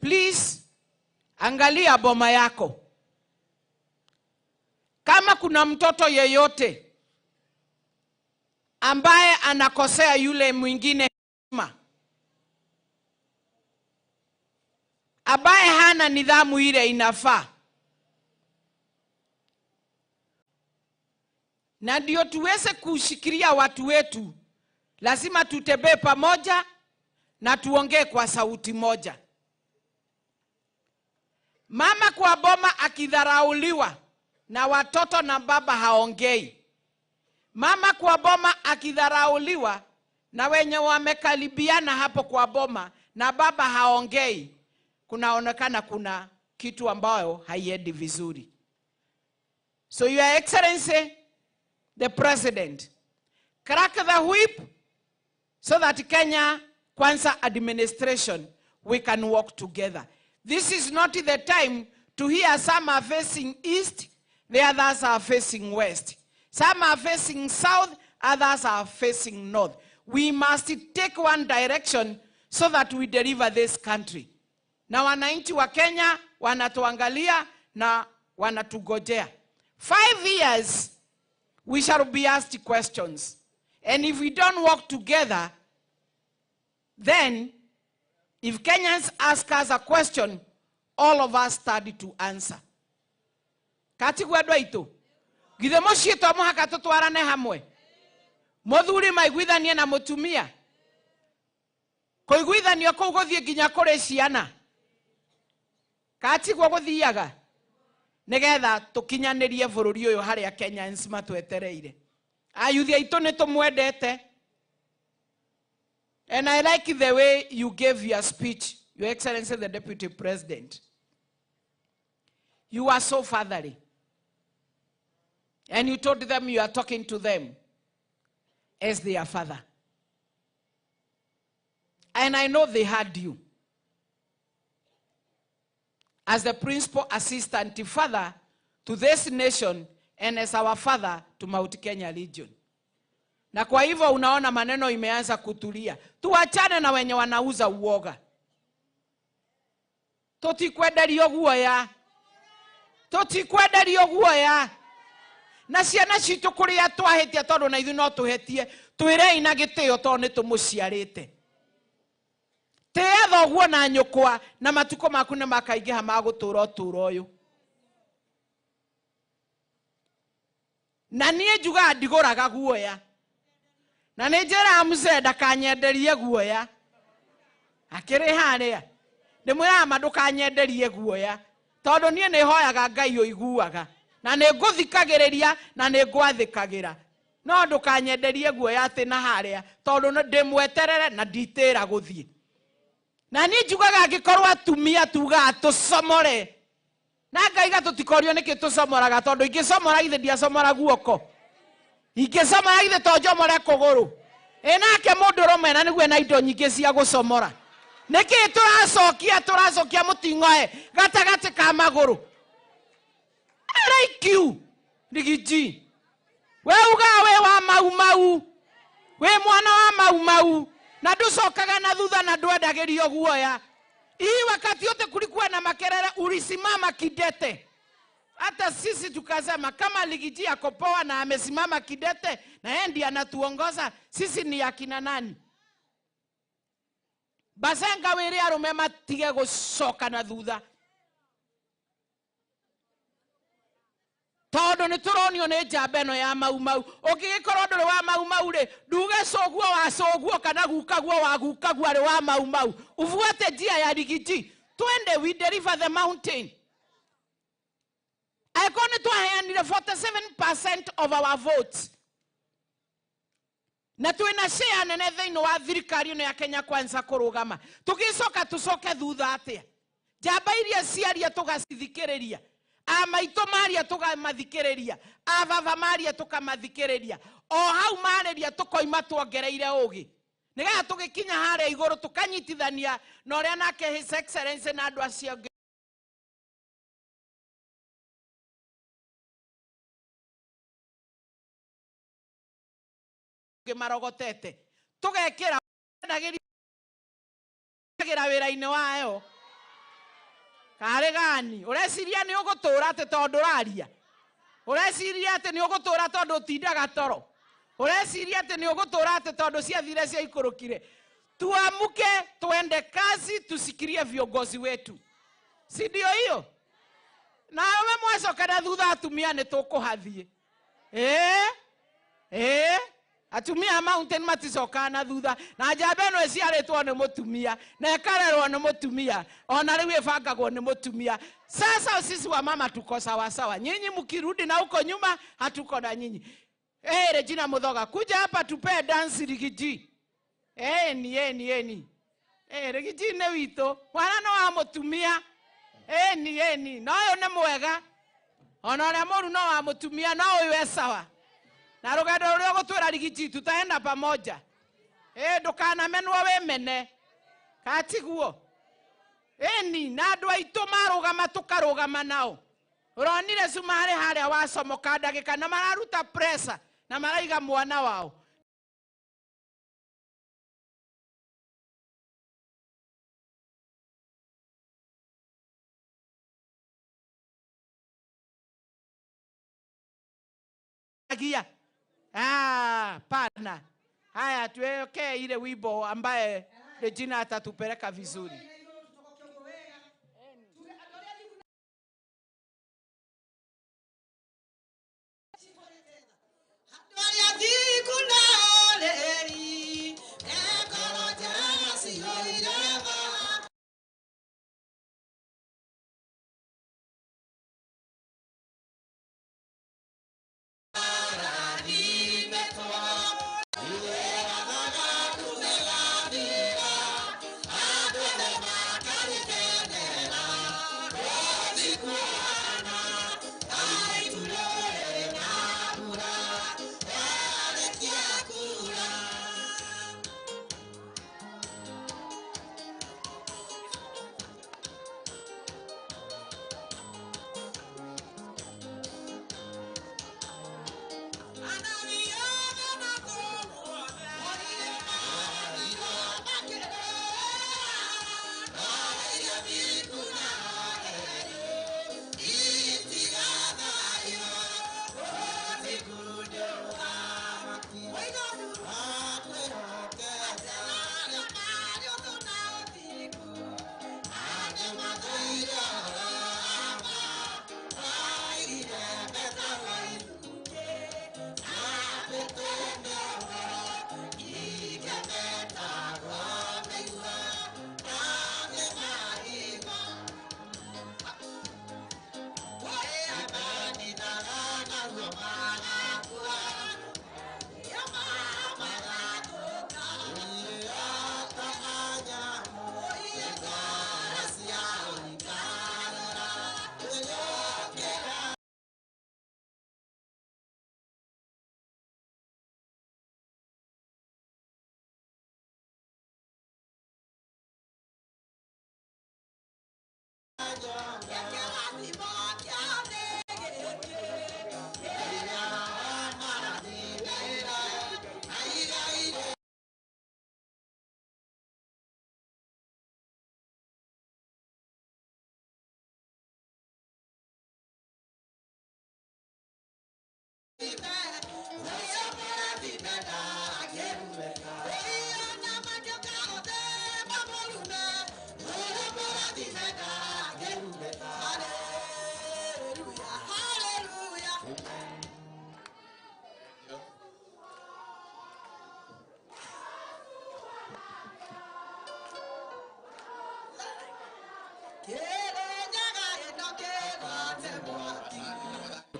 Please angalia boma yako. Kama kuna mtoto yeyote ambaye anakosea yule mwingine heshima, ambaye hana nidhamu ile inafaa, na ndio tuweze kushikilia watu wetu, lazima tutembee pamoja na tuongee kwa sauti moja. Mama kwa boma akidharauliwa na watoto na baba haongei. Mama kwa boma akidharauliwa na wenye wamekaribiana hapo kwa boma na baba haongei, kunaonekana kuna kitu ambayo haiendi vizuri. So, Your Excellency, the President, crack the whip so that Kenya Kwanza administration, we can work together. This is not the time to hear some are facing east, the others are facing west. Some are facing south, others are facing north. We must take one direction so that we deliver this country. Na wananchi wa Kenya wanatuangalia na wanatugojea. 5 years we shall be asked questions. And if we don't work together, then if Kenyans ask us a question, all of us study to answer. Katigwa andũ aitũ, githĩ mũciĩ to mũhaka tũtwarane hamwe, mũthuri maiguithanie na mũtumia, kũiguithanio kũu gũthiĩ nginya kũrĩ ciana, katigwo gũthiaga nĩgetha tũkinyanĩrie bũrũri ũyũ harĩa Kenyans matwetereire. Ayuthi aitũ, nĩ tũmwendete. And I like the way you gave your speech, Your Excellency the Deputy President. You are so fatherly. And you told them you are talking to them as their father. And I know they heard you as the principal assistant father to this nation and as our father to Mount Kenya region. Na kwa hivyo unaona maneno imeanza kutulia. Tuachane na wenye wanauza uoga. Tutikwenderio guoya. Tutikwenderio guoya. Na ciana citũ kũrĩa twahĩtia, tondũ na ithuĩ no tũhĩtie, twĩrei na gĩtĩo tondũ nĩ tũmũciarĩte. Tĩa thoguo na nyũkwa na matukũ maku nĩ makaingĩha ma gũtũũra ũtũũro ũyũ. Na niĩ njugaga ndigũraga guoya, na nĩ njĩraga mzee ndakanyenderie guoya. Akĩrĩ harĩa ndĩmwĩraga ma, ndũkanyenderie guoya, tondũ niĩ nĩ hoyaga Ngai ũiguaga na nĩ ngũthikagĩrĩria na nĩ ngwathĩkagĩra, no ndũkanyenderie guoya atĩ na harĩa, tondũ ndĩmweterere na nditĩra gũthiĩ. Na niĩ njugaga angĩkorwo atumia tugaga tũcomore na ngaiga, tũtikorio nĩkĩ tũcomoraga, tondũ ingĩcomora ithe ndiacomora guoko, ingĩcomora ithe to njomore kũgũrũ. Ĩ nake mũndũrũme na nĩguo na indo nyingĩ cia gũcomora, nĩkĩ tũracokia tũracokia mũting'oe gatagatĩ ka magũrũ? I like you, Riggy G. We ugaga we wa Mau Mau, wĩ mwana wa Mau Mau, na ndũcokaga na thutha na ndwendagĩrio guoya. Hii wakati yote kulikuwa na makelele, ulisimama kidete. Hata sisi tukasema kama Riggy G ako poa na amesimama kidete na yeye ndiye anatuongoza, sisi ni akina nani? Basenga, wĩre arũme matige gũcoka na thutha, tondũ nĩ tũronio nĩ njamba ĩno ya Mau Mau. Ũngĩgĩkorwo ndũrĩ wa Mau Mau rĩ, nduge cũguo wa cũguo kana gukaguo wa gukaguo arĩ wa Mau Mau. Ufuate njia ya Riggy G, twende, we deliver the mountain. Angĩkorwo nĩ twaheanire 47% of our votes na twĩna share nene thĩinĩ wa thirikari ĩno ya Kenya Kwanza kũrũgama, tũgĩcoka tũcoke thutha atĩa? Njamba iria ciaria tũgacithikĩrĩria, amaitũ maria tũkamathikĩrĩria, ababa maria tũkamathikĩrĩria, o hau marĩria tũkoima tuongereire ũgĩ. Nigetha tũgĩkinya harĩa igũrũ tũkanyitithania na ũrĩa nake His Excellency na andũ acio angĩ marogotete tũgekĩra ndagĩra wĩra-inĩ wayo. Karĩ gani ũreciria nĩ ũgũtũra atĩ tondũ ũraria, ũreciria atĩ nĩ ũgũtũra tondũ ũtindaga toro, ũreciria atĩ nĩ ũgũtũra atĩ tondũ ciathire ciaikũrũkire. Tuamuke tuende kazi, tusikirie viongozi wetu, si ndio hiyo? Nawe mwacoka na thutha atumia nĩ tũkũhathiĩ. Atumia a mountain maticokaga na thutha, na njamba ĩno ĩciarĩtwo nĩ mũtumia na ĩkarerwo nĩ mũtumia, ona rĩu ĩbangagwo nĩ mũtumia. Sasa sisi wa mama tuko sawa sawa, nyinyi mkirudi na huko nyuma hatuko na nyinyi. Regina Muthoga, kuja hapa tupee dance Rigiji. Eni. Rigiji nĩ witũ, mwana no wa mũtumia. Eni, no ũyũ nĩ mwega, ona ũrĩa mũru no wa mũtumia, no ũyũ e sawa. Na rũgendo rũrĩa ũgũtwĩra Rigiji tutaenda pamoja. Ndũkanamenwo wĩmene, katiguo. Eni, na andũ aitũ marũgama tũkarũgama nao. Ũronire cumarĩ harĩa wacomoka ndagĩka na mararuta pressure na maraiga mwana wao. Gia. Pana. Haya, tuweke ile wimbo ambaye Regina atatupeleka vizuri.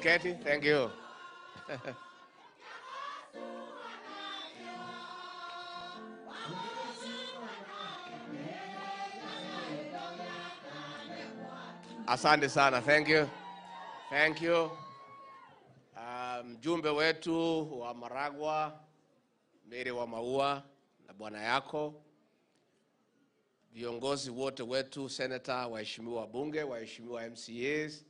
Katie, thank you. Asante sana, thank you. Thank you. Mjumbe wetu wa Maragwa, Mary wa Maua na bwana yako, viongozi wote wetu, senata, waheshimiwa wabunge, waheshimiwa MCAs,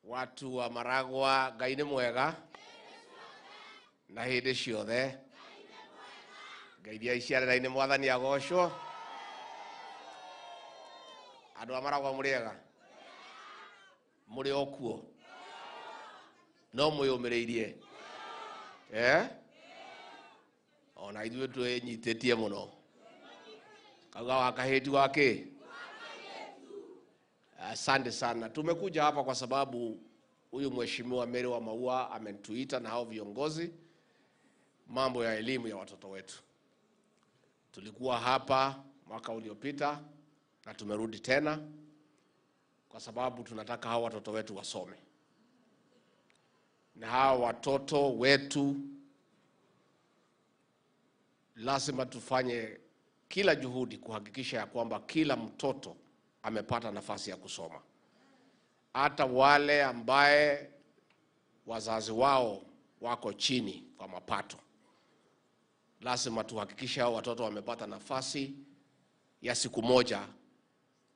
watu wa Maragwa, Ngai nĩ mwega na hĩndĩ ciothe. Ngai iria iciarĩra-inĩ Mwathani agocwo. Andũ a Maragwa mũrĩ ega? Mũrĩ o kuo? No mwĩyũmĩrĩirie? Eh? Ona ithuĩ twĩnyitĩtie mũno. Kauga wa kahĩti wa kĩ? Asante sana. Tumekuja hapa kwa sababu huyu Mheshimiwa Mary wa Maua ametuita na hao viongozi mambo ya elimu ya watoto wetu. Tulikuwa hapa mwaka uliopita na tumerudi tena kwa sababu tunataka hao watoto wetu wasome. Na hao watoto wetu lazima tufanye kila juhudi kuhakikisha ya kwamba kila mtoto amepata nafasi ya kusoma. Hata wale ambaye wazazi wao wako chini kwa mapato, lazima tuhakikishe hao watoto wamepata nafasi ya siku moja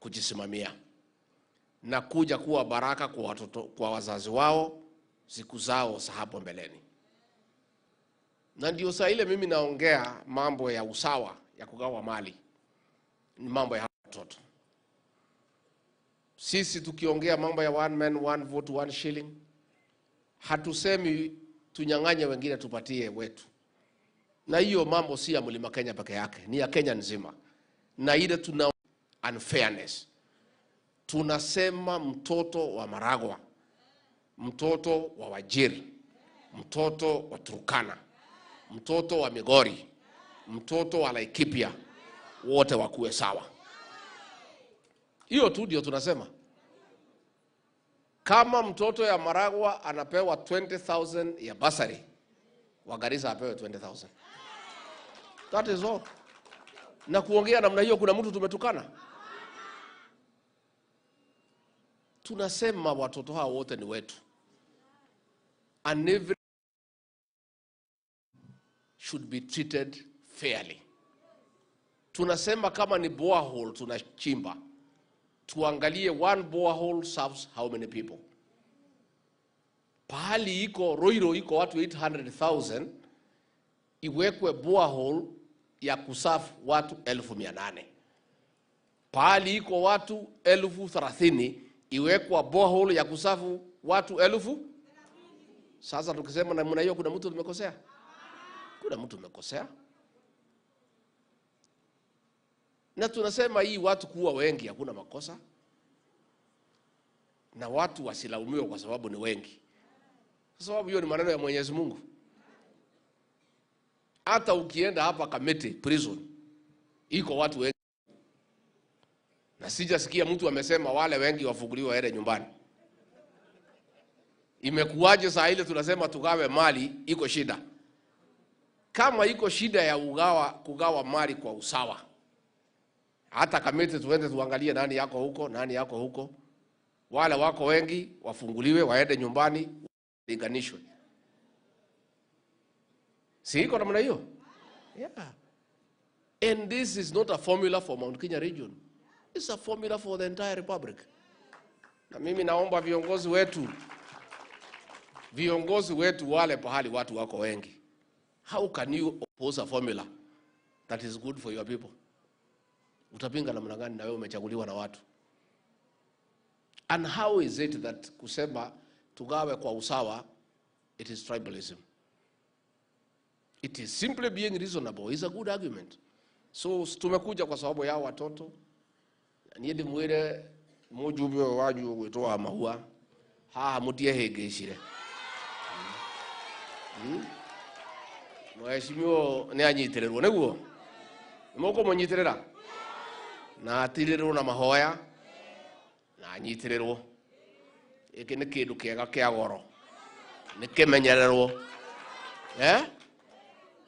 kujisimamia na kuja kuwa baraka kwa watoto, kwa wazazi wao siku zao za hapo mbeleni. Na ndio saa ile mimi naongea mambo ya usawa ya kugawa mali, ni mambo ya watoto. Sisi tukiongea mambo ya one man one vote one shilling, hatusemi tunyang'anye wengine tupatie wetu. Na hiyo mambo si ya Mlima Kenya peke yake, ni ya Kenya nzima. Na ile tuna unfairness. Tunasema mtoto wa Maragwa, mtoto wa Wajir, mtoto wa Turkana, mtoto wa Migori, mtoto wa Laikipia, wote wakuwe sawa. Hiyo tu ndio tunasema. Kama mtoto ya Maragwa anapewa 20,000 ya basari, wa Garissa apewe 20,000. That is all. Na kuongea namna hiyo, kuna mtu tumetukana? Tunasema watoto hao wote ni wetu. And every should be treated fairly. Tunasema kama ni borehole tunachimba, tuangalie one borehole serves how many people. Pahali iko Roiro iko watu 800,000, iwekwe borehole ya kuserve watu 800,000. Pahali iko watu 30,000, iwekwa borehole ya kuserve watu 1,000. Sasa tukisema namna hiyo, kuna mtu tumekosea? Kuna mtu tumekosea? Na tunasema hii watu kuwa wengi hakuna makosa, na watu wasilaumiwe kwa sababu ni wengi, kwa sababu hiyo ni maneno ya Mwenyezi Mungu. Hata ukienda hapa Kamiti prison iko watu wengi, na sijasikia mtu amesema wale wengi wafunguliwe waende nyumbani. Imekuwaje saa ile tunasema tugawe mali iko shida? Kama iko shida ya kugawa mali kwa usawa, hata Kamiti tuende tuangalie nani yako huko, nani yako huko. Wale wako wengi wafunguliwe waende nyumbani, linganishwe. Si iko namna hiyo? Yeah. And this is not a formula for Mount Kenya region. It's a formula for the entire republic. Na mimi naomba viongozi wetu wale pahali watu wako wengi. How can you oppose a formula that is good for your people? Utapinga namna gani na wewe umechaguliwa na watu? And how is it that kusema tugawe kwa usawa, it is tribalism? It is simply being reasonable. It's a good argument. So tumekuja kwa sababu ya watoto. Niĩ ndĩmwĩre mũjumbe ũyũ wanyu ũgwĩtwo wa Mahua, haha mũtiehĩngĩcire. Mheshimiwa nĩ anyitĩrĩrwo nĩguo? Nĩ mũkũmũnyitĩrĩra? Na atirĩrĩrwo na mahoya na anyitĩrĩrwo. Gĩkĩ nĩ kĩndũ kĩega kĩa goro, nĩ kĩmenyererwo.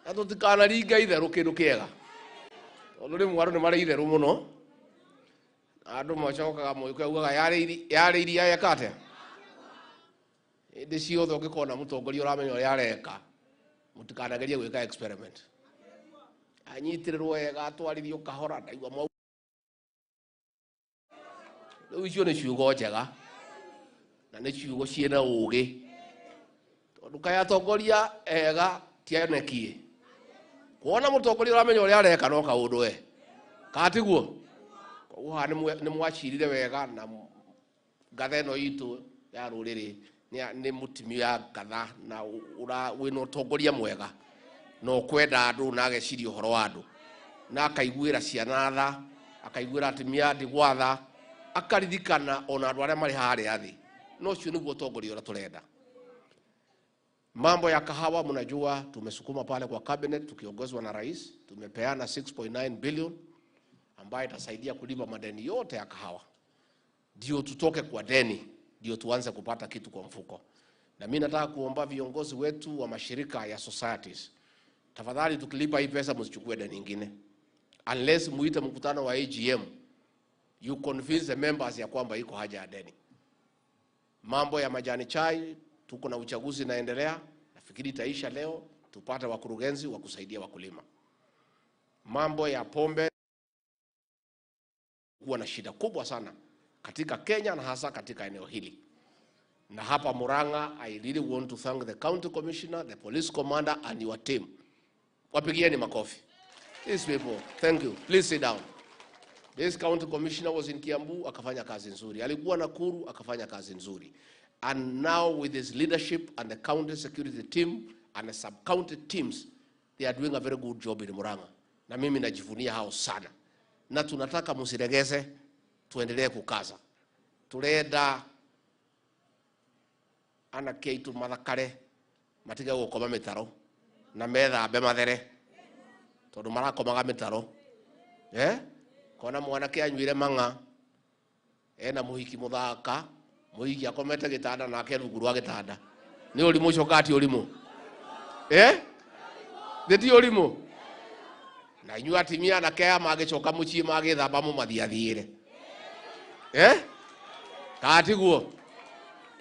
Na tũtikanaringe itherũ kĩndũ kĩega, tondũ rĩmwe andũ nĩ marĩ itherũ mũno. Andũ macokaga mũiko augaga yarĩ iria yeka atĩa? Hĩndĩ ciothe ũngĩkona mũtongoria ũramenya ũrĩa areka, Mutikanagerie gwika experiment. Anyitirĩrwo wega atwarithio kahora ndaigua mau. Rĩu icio nĩ ciugo njega na nĩ ciugo ciĩna ũũgĩ, tondũ kaĩ atongoria ega tionekie. Kuona mũtongoria ũramenya ũrĩa areka no kaũndũ we katiguo. Koguo haha nĩ mwacirire wega na ngatha ĩno itũ ya rũrĩrĩ nĩ mũtumia ngatha na wĩna ũtongoria mwega na ũkwenda andũ na ageciria ũhoro wa andũ na akaiguĩra ciana tha, akaiguĩra atumia ndigwa tha, akaririkana ona andũ arĩa marĩ harĩa thĩ. No ũcio nĩguo ũtongoria ũrĩa tũrenda. Mambo ya kahawa mnajua tumesukuma pale kwa cabinet tukiongozwa na rais, tumepeana 6.9 billion ambayo itasaidia kulipa madeni yote ya kahawa. Ndio tutoke kwa deni, ndio tuanze kupata kitu kwa mfuko. Na mimi nataka kuomba viongozi wetu wa mashirika ya societies, tafadhali tukilipa hii pesa msichukue deni nyingine. Unless muite mkutano wa AGM, you convince the members ya kwamba iko haja ya deni. Mambo ya majani chai, tuko na uchaguzi inaendelea, nafikiri itaisha leo, tupate wakurugenzi wa kusaidia wakulima. Mambo ya pombe kuwa na shida kubwa sana katika Kenya na hasa katika eneo hili. Na hapa Murang'a, I really want to thank the county commissioner, the police commander and your team. Wapigieni makofi. These people, thank you. Please sit down. This county commissioner was in Kiambu, akafanya kazi nzuri. Alikuwa Nakuru, akafanya kazi nzuri. And now with his leadership and the county security team and the sub-county teams, they are doing a very good job in Murang'a. Na mimi najivunia hao sana. Na tunataka msiregeze, tuendelee kukaza. Turenda anake aitu mathakare, matige gukoma mitaro na methambe mathere, tondu marakomaga mitaro. Kona mwanake anyuire mang'a ena muhiki muthaka, muhiki akomete gitanda nake rungu rwa gitanda. Ni urimu ucio kana ti urimu? Nĩ ti urimu? Na inyuĩ atumia anake aya magĩcoka mũciĩ magĩthamba mũmathiathiĩre. Kana tiguo?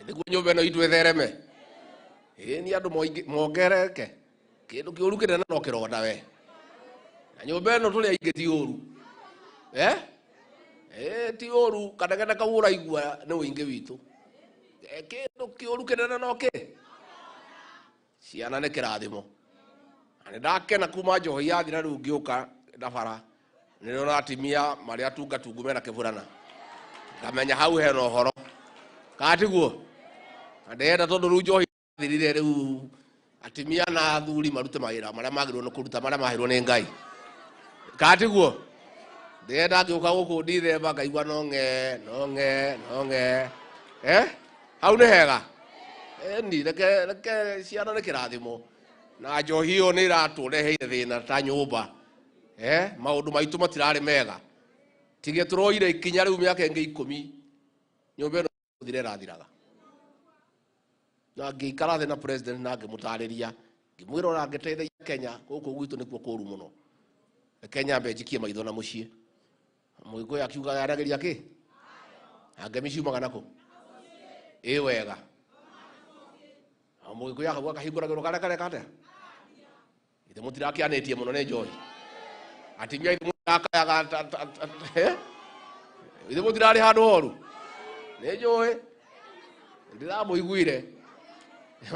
Nĩguo nyũmba ĩno itũ ĩthereme. Ĩĩ ni andũ mongerereke. Kĩndũ kĩũru kĩnene no kĩronda we. Na nyũmba ĩno tũrĩ aingĩ ti ũru. Ti ũru, kanegene kau ũraigua nĩ ũingĩ witũ. Kĩndũ kĩũru kĩnene no kĩ? Ciana nĩ kĩrathimo. Na nĩ ndakena kuma njohi yathira rĩu ngĩũka ndabara. Nĩ ndĩrona atumia marĩ atungatungu mena kĩburana. Ngamenya hau hena ũhoro. Kana tiguo? Na ndĩrenda tondũ rĩu njohi yathirire rĩu atumia na athuri marute mawĩra marĩa magĩrĩirwo nĩ kũruta marĩa maheirwo nĩ Ngai. Kana tiguo? Ndĩrenda ngĩũka gũkũ ndithemba ngaigua no ng'e, no ng'e, no ng'e. Hau nĩ hega? Ni reke ciana nĩ kĩrathimo. Na njohi ĩyo nĩ ĩratũreheire thĩna ta nyũmba. Maũndũ maitũ matirarĩ mega. Tige tũroire ikinya rĩu mĩaka ĩngĩ 10 nyũmba ĩno thire ĩrathiraga. Na ngĩikara thĩ na president na ngĩmũtarĩria, ngĩmwĩra ona ngĩteithagia Kenya gũkũ gwitũ nĩkuo kũũru mũno. Reke nyambe njikie maitho na mũciĩ. Mũgĩkũyũ akiuga aragĩria kĩ? Na ngemi ciumaga nakũ? Ĩ wega. Na mũgĩkũyũ akauga akahingũragĩrwo karĩa kareka atĩa? Ithe mũtirakĩanĩtie mũno nĩ njohi. Atumia ithe mũtirakayaga ithe mũtirarĩ handũ horu. Nĩ njũĩ. Ndĩramũiguire.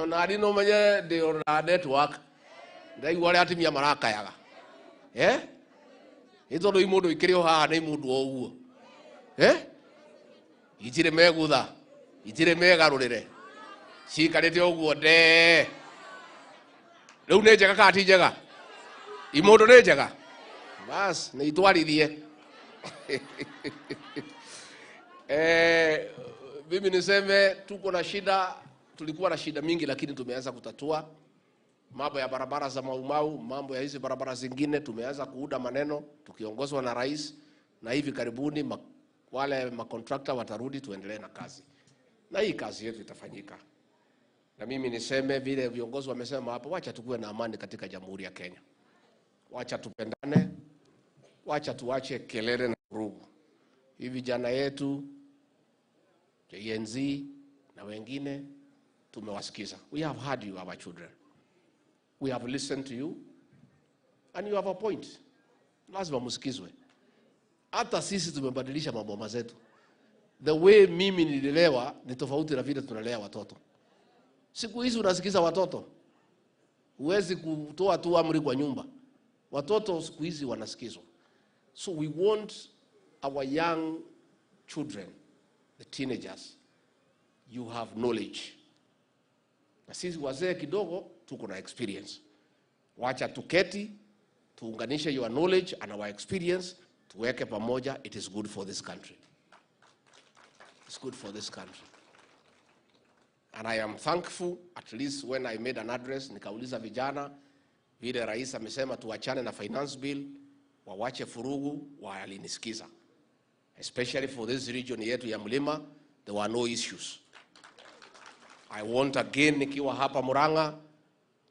Ona niĩ no menye ndĩ ona network. Ndaigua ũrĩa atumia marakayaga. Nĩ tondũ imũndũ ikĩrĩ o haha nĩ imũndũ o ũguo. Itirĩ megutha, itirĩ megarũrĩre. Ciikarĩte ũguo ndee. Rĩu nĩ njega kana ti njega? Imũndũ nĩ njega? Bas, nĩ itwarithie. Mimi niseme tuko na shida, tulikuwa na shida mingi lakini tumeanza kutatua. Mambo ya barabara za Mau Mau, mambo ya hizi barabara zingine tumeanza kuuda maneno tukiongozwa na rais, na hivi karibuni wale makontrakta watarudi tuendelee na kazi. Na hii kazi yetu itafanyika. Na mimi niseme vile viongozi wamesema hapo, wacha tukuwe na amani katika Jamhuri ya Kenya. Wacha tupendane, wacha tuache kelele na vurugu. Hivi vijana yetu Gen Z na wengine tumewasikiza. We have heard you, our children. We have listened to you and you have a point. Lazima msikizwe. Hata sisi tumebadilisha maboma zetu. The way mimi nililelewa ni tofauti na vile tunalea watoto. Siku hizi unasikiza watoto. Huwezi kutoa tu amri kwa nyumba. Watoto siku hizi wanasikizwa. So we want our young children, the teenagers, you have knowledge. Na sisi wazee kidogo tuko na experience. Wacha tuketi, tuunganishe your knowledge and our experience, tuweke pamoja. It is good for this country. It's good for this country. And I am thankful, at least when I made an address, nikauliza vijana, vile rais amesema tuachane na finance bill, wawache furugu, walinisikiza. Especially for this region yetu ya Mlima, there were no issues. I want again, nikiwa hapa Murang'a,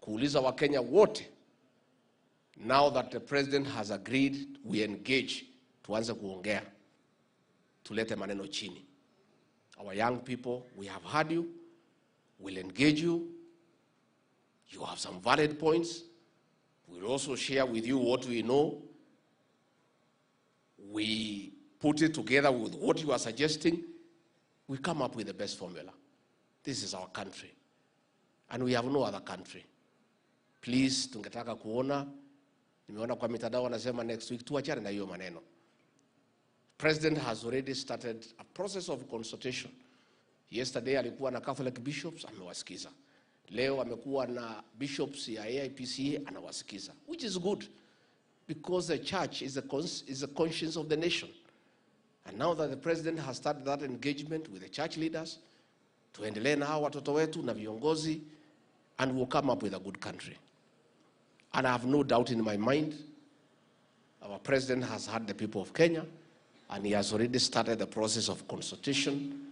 kuuliza Wakenya wote, now that the president has agreed, we engage, tuanze kuongea, tulete maneno chini. Our young people, we have heard you, we'll engage you, you have some valid points, we'll also share with you what we know. We put it together with what you are suggesting, we come up with the best formula. This is our country, and we have no other country. Please, tungetaka kuona, nimeona kwa mitandao wanasema next week, tuachane na hiyo maneno. President has already started a process of consultation. Yesterday alikuwa na Catholic bishops, amewasikiza. Leo amekuwa na bishops ya AIPCA, anawasikiza, which is good because the church is a conscience of the nation. And now that the president has started that engagement with the church leaders, tuendelee na hao watoto wetu na viongozi, and we'll come up with a good country. And I have no doubt in my mind, our president has had the people of Kenya, and he has already started the process of consultation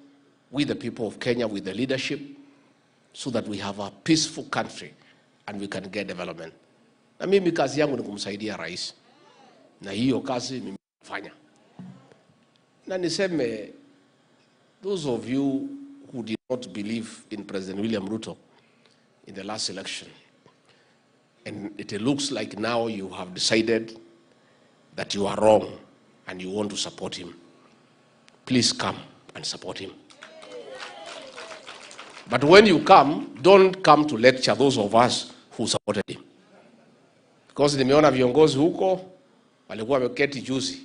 with the people of Kenya, with the leadership, so that we have a peaceful country and we can get development. Na mimi kazi yangu ni kumsaidia rais. Na hiyo kazi mimi nafanya. Na niseme, those of you who did not believe in President William Ruto in the last election, and it looks like now you have decided that you are wrong and you want to support him, please come and support him. But when you come, don't come to lecture those of us who supported him. Because nimeona viongozi huko walikuwa wameketi juzi.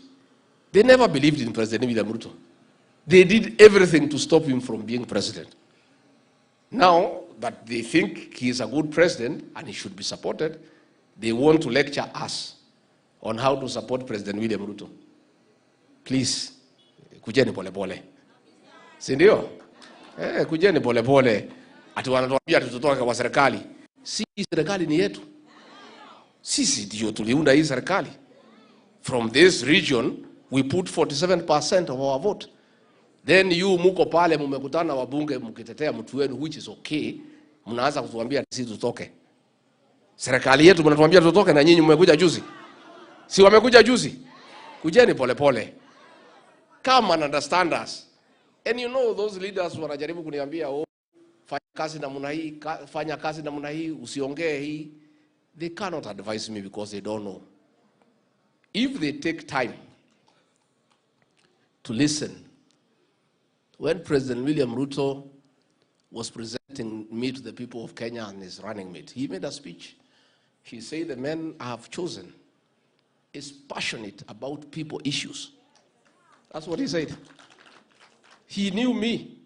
They never believed in President William Ruto. They did everything to stop him from being president. Now that they think he is a good president and he should be supported, they want to lecture us on how to support President William Ruto. Please, kujeni pole pole. Si ndio? Kujeni pole pole. Ati wanatuambia tutotoke kwa serikali. Si serikali ni yetu. Sisi ndio tuliunda hii serikali. From this region, we put 47% of our vote. Then you muko pale mumekutana wabunge mkitetea mtu wenu, which is okay. Mnaanza kutuambia sisi tutoke. Serikali yetu mnatuambia tutoke na nyinyi mmekuja juzi. Si wamekuja juzi? Kujeni pole pole. Come and understand us. And you know those leaders wanajaribu kuniambia, oh, fanya kazi namna hii, fanya kazi namna hii, usiongee hii. They cannot advise me because they don't know. If they take time to listen, when President William Ruto was presenting me to the people of Kenya and his running mate, he made a speech. He said, the man I have chosen is passionate about people issues. That's what he said. He knew me.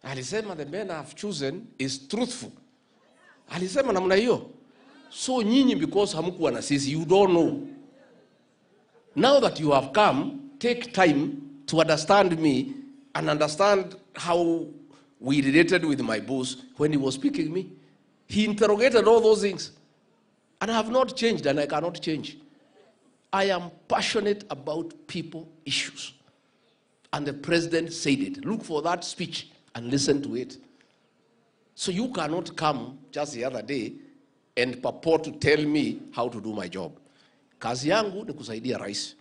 Alisema, the man I have chosen is truthful. Alisema namna hiyo. So nyinyi, because hamkuwa na sisi, you don't know. Now that you have come, take time to understand me and understand how we related with my boss when he was speaking me. He interrogated all those things. And I have not changed, and I cannot change. I am passionate about people issues. And the president said it. Look for that speech and listen to it. So you cannot come just the other day and purport to tell me how to do my job. Kazi yangu ni kusaidia rais.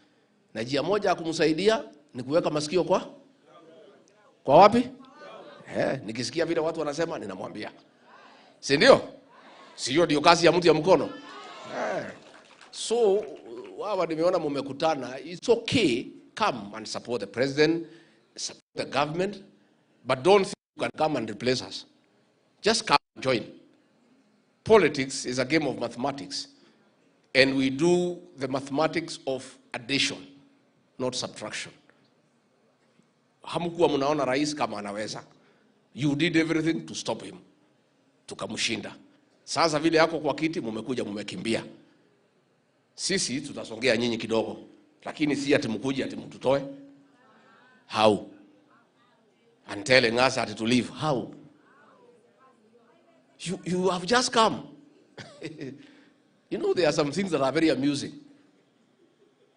Na njia moja ya kumsaidia ni kuweka masikio kwa wapi? Nikisikia vile watu wanasema ninamwambia. Si ndio? Sio ndio kazi ya mtu ya mkono? Eh. So hawa nimeona mumekutana, it's okay, come and support the president, support the government, but don't think you can come and replace us. Just come and join. Politics is a game of mathematics, and we do the mathematics of addition, not subtraction. Hamkuwa mnaona rais kama anaweza. You did everything to stop him. Tukamshinda. Sasa vile yako kwa kiti, mumekuja mumekimbia. Sisi tutasongea nyinyi kidogo, lakini si ati mkuje ati mtutoe. How? And telling us ati to leave. How? You have just come. You know there are some things that are very amusing.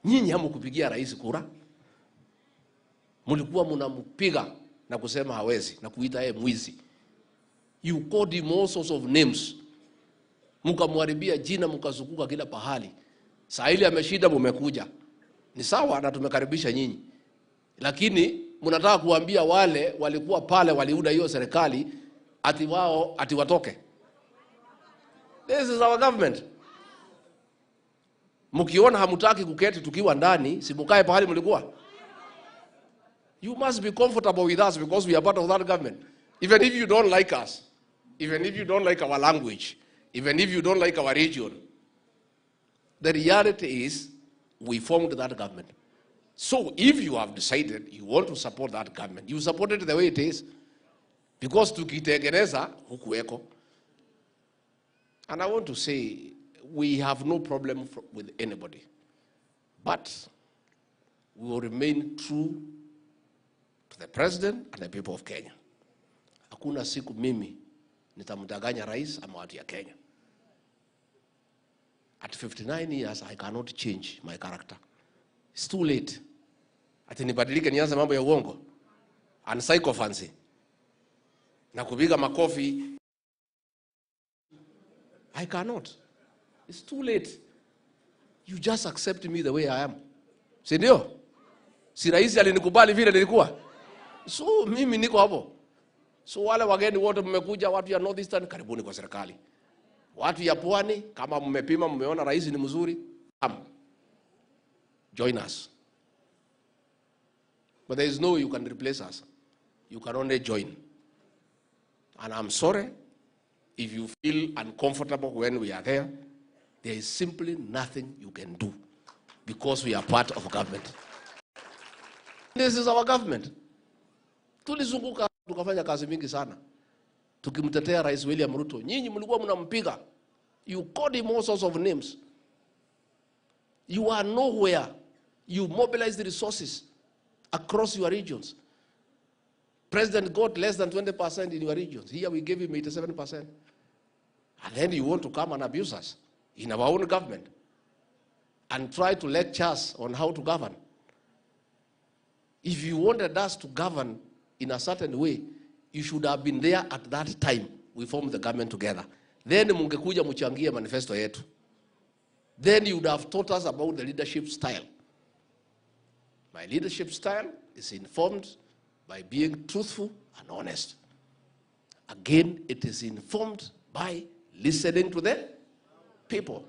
Nyinyi hamkupigia rais kura. Mlikuwa mnampiga na kusema hawezi na kuita yeye mwizi. You called him all sorts of names. Mkamharibia jina, mkazunguka kila pahali. Saa ile ameshinda, mumekuja. Ni sawa na tumekaribisha nyinyi. Lakini mnataka kuambia wale walikuwa pale waliunda hiyo serikali ati wao ati watoke. This is our government. Mkiona hamutaki kuketi tukiwa ndani, si mkae pahali mlikuwa. You must be comfortable with us because we are part of that government. Even if you don't like us, even if you don't like our language, even if you don't like our region, the reality is we formed that government. So if you have decided you want to support that government, you support it the way it is. Because tukitengeneza hukuweko. And I want to say, we have no problem with anybody. But we will remain true to the president and the people of Kenya. Hakuna siku mimi nitamdanganya rais ama watu ya Kenya. At 59 years, I cannot change my character. It's too late. Ati nibadilike nianze mambo ya uongo and sycophancy na kupiga makofi. I cannot. It's too late. You just accept me the way I am. Si ndio? Si rais alinikubali vile nilikuwa? So mimi niko hapo. So wale wageni wote mmekuja, watu ya North Eastern, karibuni kwa serikali. Watu ya Pwani, kama mmepima mmeona rais ni mzuri, come. Join us. But there is no way you can replace us. You can only join. And I'm sorry if you feel uncomfortable when we are there. There is simply nothing you can do because we are part of government. This is our government. Tulizunguka tukafanya kazi mingi sana tukimtetea Rais William Ruto. Nyinyi mlikuwa mnampiga. You called him all sorts of names. You are nowhere. You mobilize the resources across your regions. President got less than 20% in your regions. Here we gave him 87%. And then you want to come and abuse us in our own government and try to lecture us on how to govern. If you wanted us to govern in a certain way, you should have been there at that time we formed the government together. Then mungekuja mchangie manifesto yetu. Then you would have taught us about the leadership style. My leadership style is informed by being truthful and honest. Again, it is informed by listening to the people.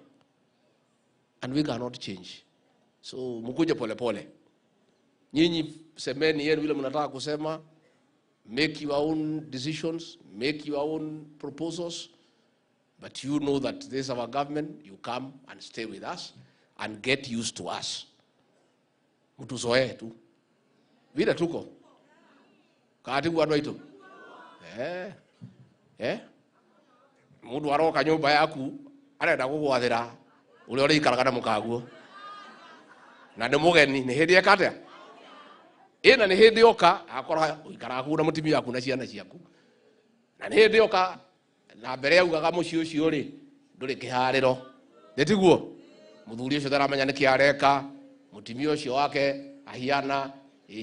And we cannot change. So mkuje pole pole. Nyinyi semeni yenu vile mnataka kusema, make your own decisions, make your own proposals, but you know that this is our government, you come and stay with us and get used to us. Mtuzoee tu vile tuko kati andu aitu mundu aroka nyumba yaku arenda gugwathira uria urikaraga na mukaguo na ni mugeni ni hindi eka atia ina ni hindi oka akora uikaraga kuu na mutumia waku na ciana ciaku na ni hindi oka na mbere augaga mucii ucio ri nduri kihariro ni tiguo muthuri ucio ndaramenya niki areka mutumia ucio wake ahiana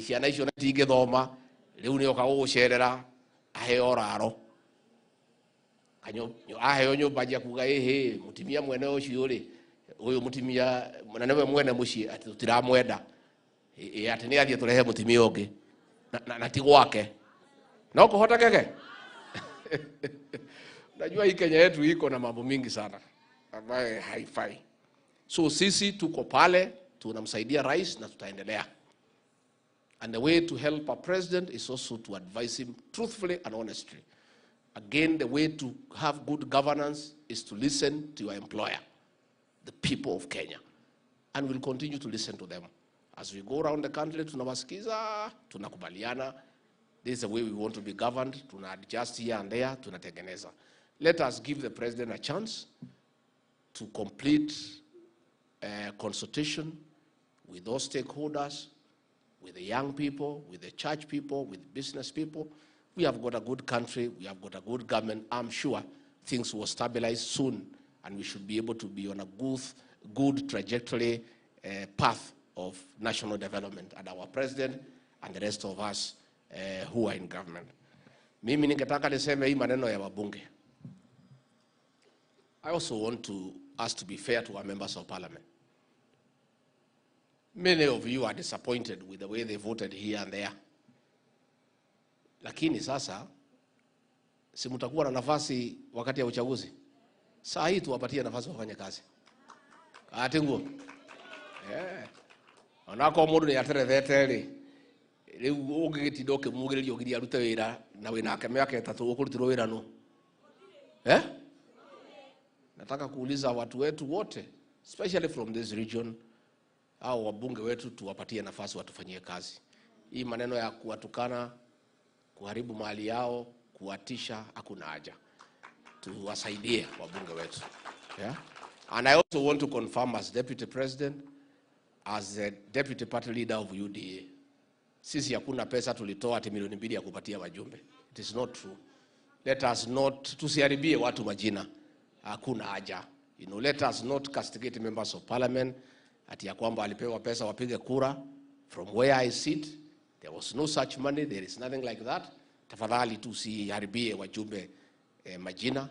ciana icio itingithoma riu ni oka gugucerera aheo raro aheo nyumba njia kuga ihi mutumia mwene ucio ri uyu mutumia na niwe mwene mucii ati tutiramwenda ati ni athie turehe mutumia ungi na ti gwake no kuhotekeke. Najua hii Kenya yetu iko na mambo mingi sana ambayo haifai. So sisi tuko pale, tunamsaidia rais na tutaendelea. And the way to help a president is also to advise him truthfully and honestly. Again, the way to have good governance is to listen to your employer, the people of Kenya. And we'll continue to listen to them. As we go around the country, tunawasikiza, tunakubaliana. This is the way we want to be governed. Tuna adjust here and there, tunatengeneza. Let us give the president a chance to complete consultation with those stakeholders, with the young people, with the church people, with business people. We have got a good country, we have got a good government. I'm sure things will stabilize soon and we should be able to be on a good trajectory path of national development, and our president and the rest of us who are in government. Mimi ningetaka niseme hii maneno ya wabunge. I also want to us to be fair to our members of parliament. Many of you are disappointed with the way they voted here and there. Lakini sasa si mtakuwa na nafasi wakati ya uchaguzi? Saa hii tuwapatie nafasi wafanye kazi. Atinguo. Eh. Onako mundu ni aterethete ri. Riu ungigitinda ukimugiriria ugiria arute wira na winake miaka 3 ukurutirwo wira no. Eh? Nataka kuuliza watu wetu wote, especially from this region, au wabunge wetu tuwapatie nafasi watufanyie kazi. Hii maneno ya kuwatukana, kuharibu mali yao, kuwatisha, hakuna haja. Tuwasaidie wabunge wetu. Yeah? And I also want to confirm as deputy president, as the deputy party leader of UDA, sisi hakuna pesa tulitoa ati milioni 2 ya kupatia wajumbe. It is not true. Let us not, tusiharibie watu majina. Hakuna haja. You know, let us not castigate members of parliament ati ya kwamba alipewa pesa wapige kura. From where I sit, there was no such money, there is nothing like that. Tafadhali tusiharibie wajumbe majina,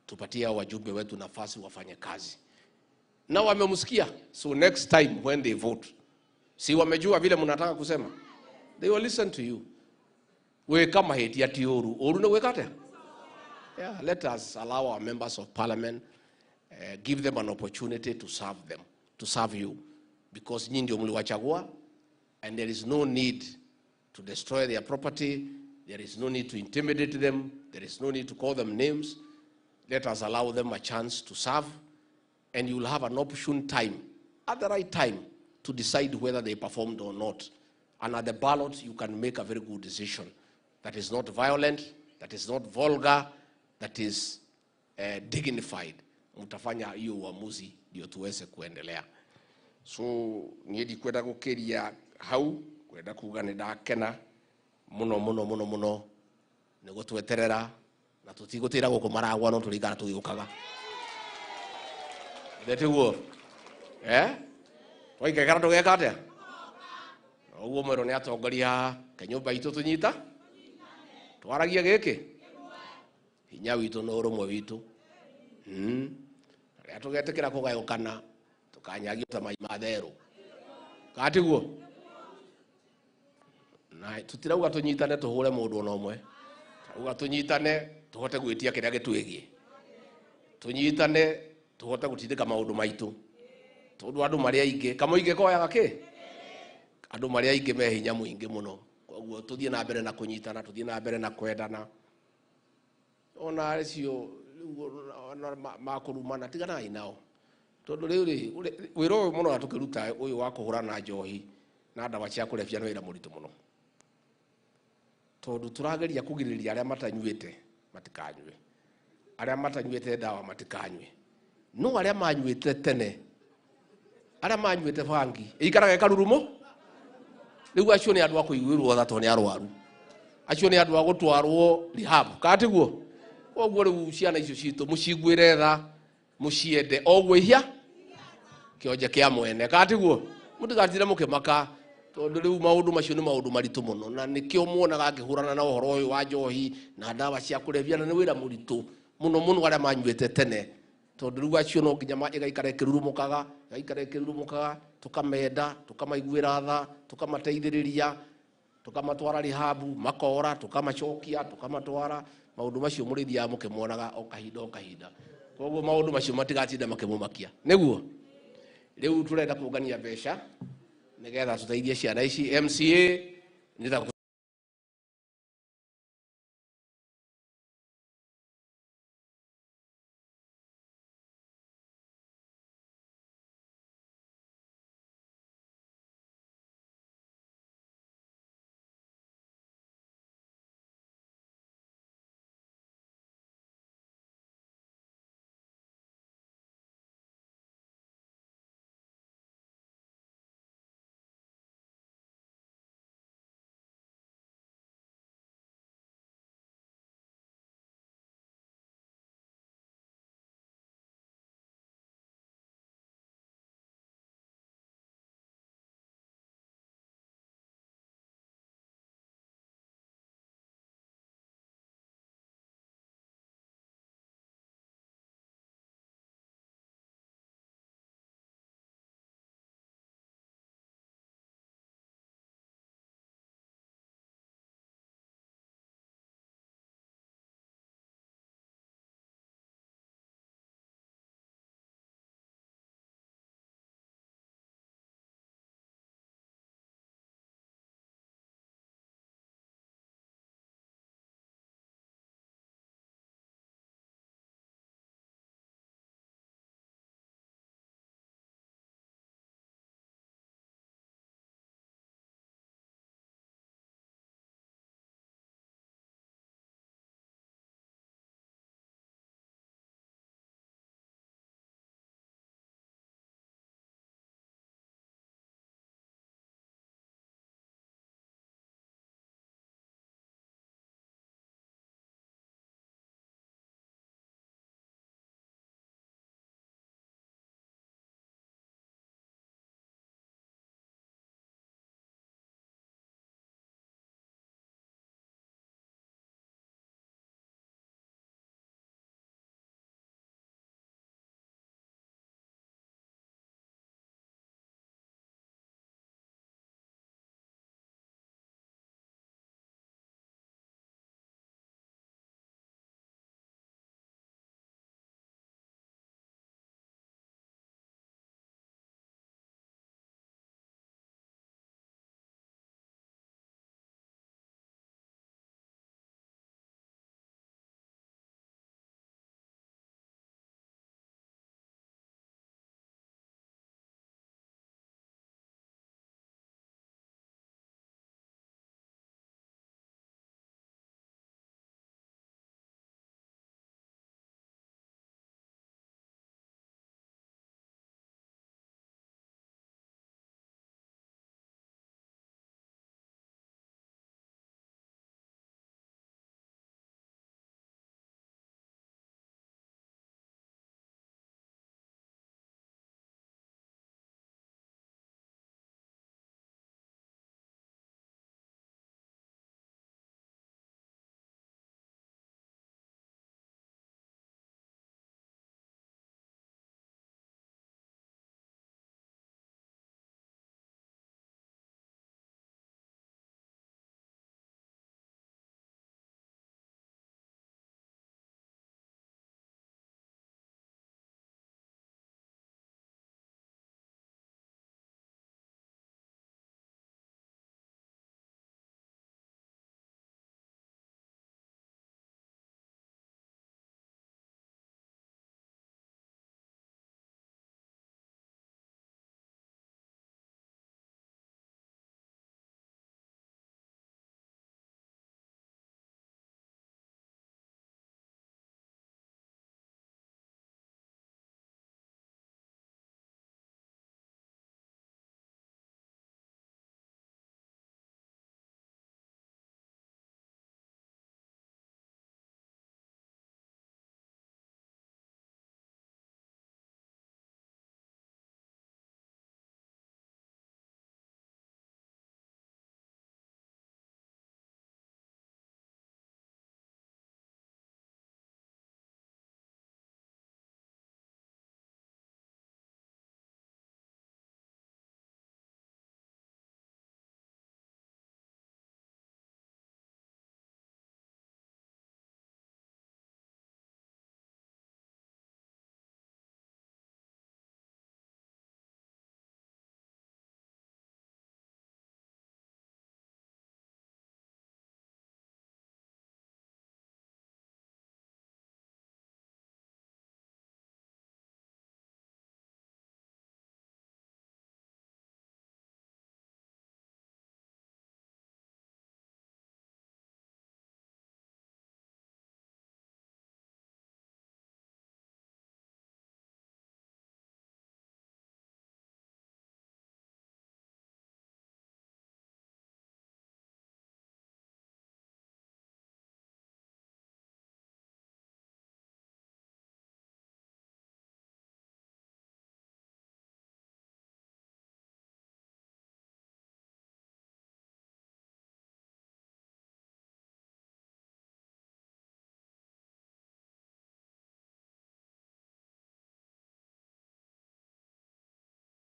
tupatie wajumbe wetu nafasi wafanye kazi. Na wamemsikia, so next time when they vote, si wamejua vile mnataka kusema, they will listen to you. We kama heti ati oru, oru na wekate. Yeah, let us allow our members of parliament, give them an opportunity to serve them, to serve you. Because nyinyi ndio mliwachagua, and there is no need to destroy their property, there is no need to intimidate them, there is no need to call them names. Let us allow them a chance to serve, and you will have an opportune time, at the right time, to decide whether they performed or not. And at the ballot, you can make a very good decision that is not violent, that is not vulgar, that is dignified. Mutafanya hiyo uamuzi ndio tuweze kuendelea. So niĩ ndikwenda gũkĩria hau, kwenda kuga nĩ ndakena mũno mũno mũno mũno nĩ gũtweterera na tũtigũtĩra gũkũ Maragwa no tũrĩikara tũgĩũkaga. Ndetiguo? Eh? Twaikara tũgeka atĩa? Ũguo mwerũ nĩ atongoria ke nyũmba itũ tũnyita twaragia gĩkĩ hinya witũ na ũrũmwe witũ. Rĩrĩa tũgetĩkĩra kũgayũkana tũkanyagio ta mai ma therũ. Katiguo? Na tũtirauga tũnyitane tũhũre mũndũ ona ũmwe. Tũrauga tũnyitane tũhote gwĩtia kĩrĩa gĩtwĩgiĩ. Tũnyitane tũhote gũtindĩka maũndũ maitũ. Tondũ andũ marĩ aingĩ, kamũingĩ koyaga kĩ? Andũ marĩ aingĩ me hinya mũingĩ mũno. Koguo tũthiĩ na mbere na kũnyitana, tũthiĩ na mbere na kwendana. Ona acio makũrumana tiganai nao. Tondũ rĩu rĩ, wĩra ũyũ mũno tũkĩruta ũyũ wa kũhũrana njohi na ndawa cia kũrebia nĩ wĩra mũritũ mũno. Tondũ tũrageria kũgirĩrĩria arĩa matanyuĩte matikanyue, arĩa matanyuĩte ndawa matikanyue, no arĩa manyuĩte tene, arĩa manyuĩte bangi ĩikaraga ĩkarurumo. Rĩu acio nĩ andũ a kũiguĩrwo tha tondũ nĩ arwaru, acio nĩ andũ a gũtwarwo rehab, katiguo? Koguo rĩu ciana icio citũ mũciguĩre tha, mũciende o ũguo ihia kĩonje kĩa mwene, katiguo? Mũtigatinde mũkĩmaka tondũ rĩu maũndũ macio nĩ maũndũ maritũ mũno, na nĩkĩo muonaga ngĩhũrana na ũhoro ũyũ wa njohi na ndawa cia kũrebia, na nĩ wĩra mũritũ mũno mũno arĩa manyuĩte tene, tondũ rĩu acio no nginya ĩgaikara ĩkĩrurumũkaga, ĩgaikara ĩkĩrurumũkaga, tũkamenda, tũkamaiguĩra tha, tũkamateithĩrĩria, Tukamatwara rehab, makora, tukamacokia, tukamatwara. Maundu macio mũrĩthiaga mũkĩmonaga o kahinda o kahinda. Koguo maundu macio matigatinda makĩmũmakia. Nĩguo rĩu tũrenda kũngania mbeca nĩgetha tũteithie ciana ici. MCA nĩ ta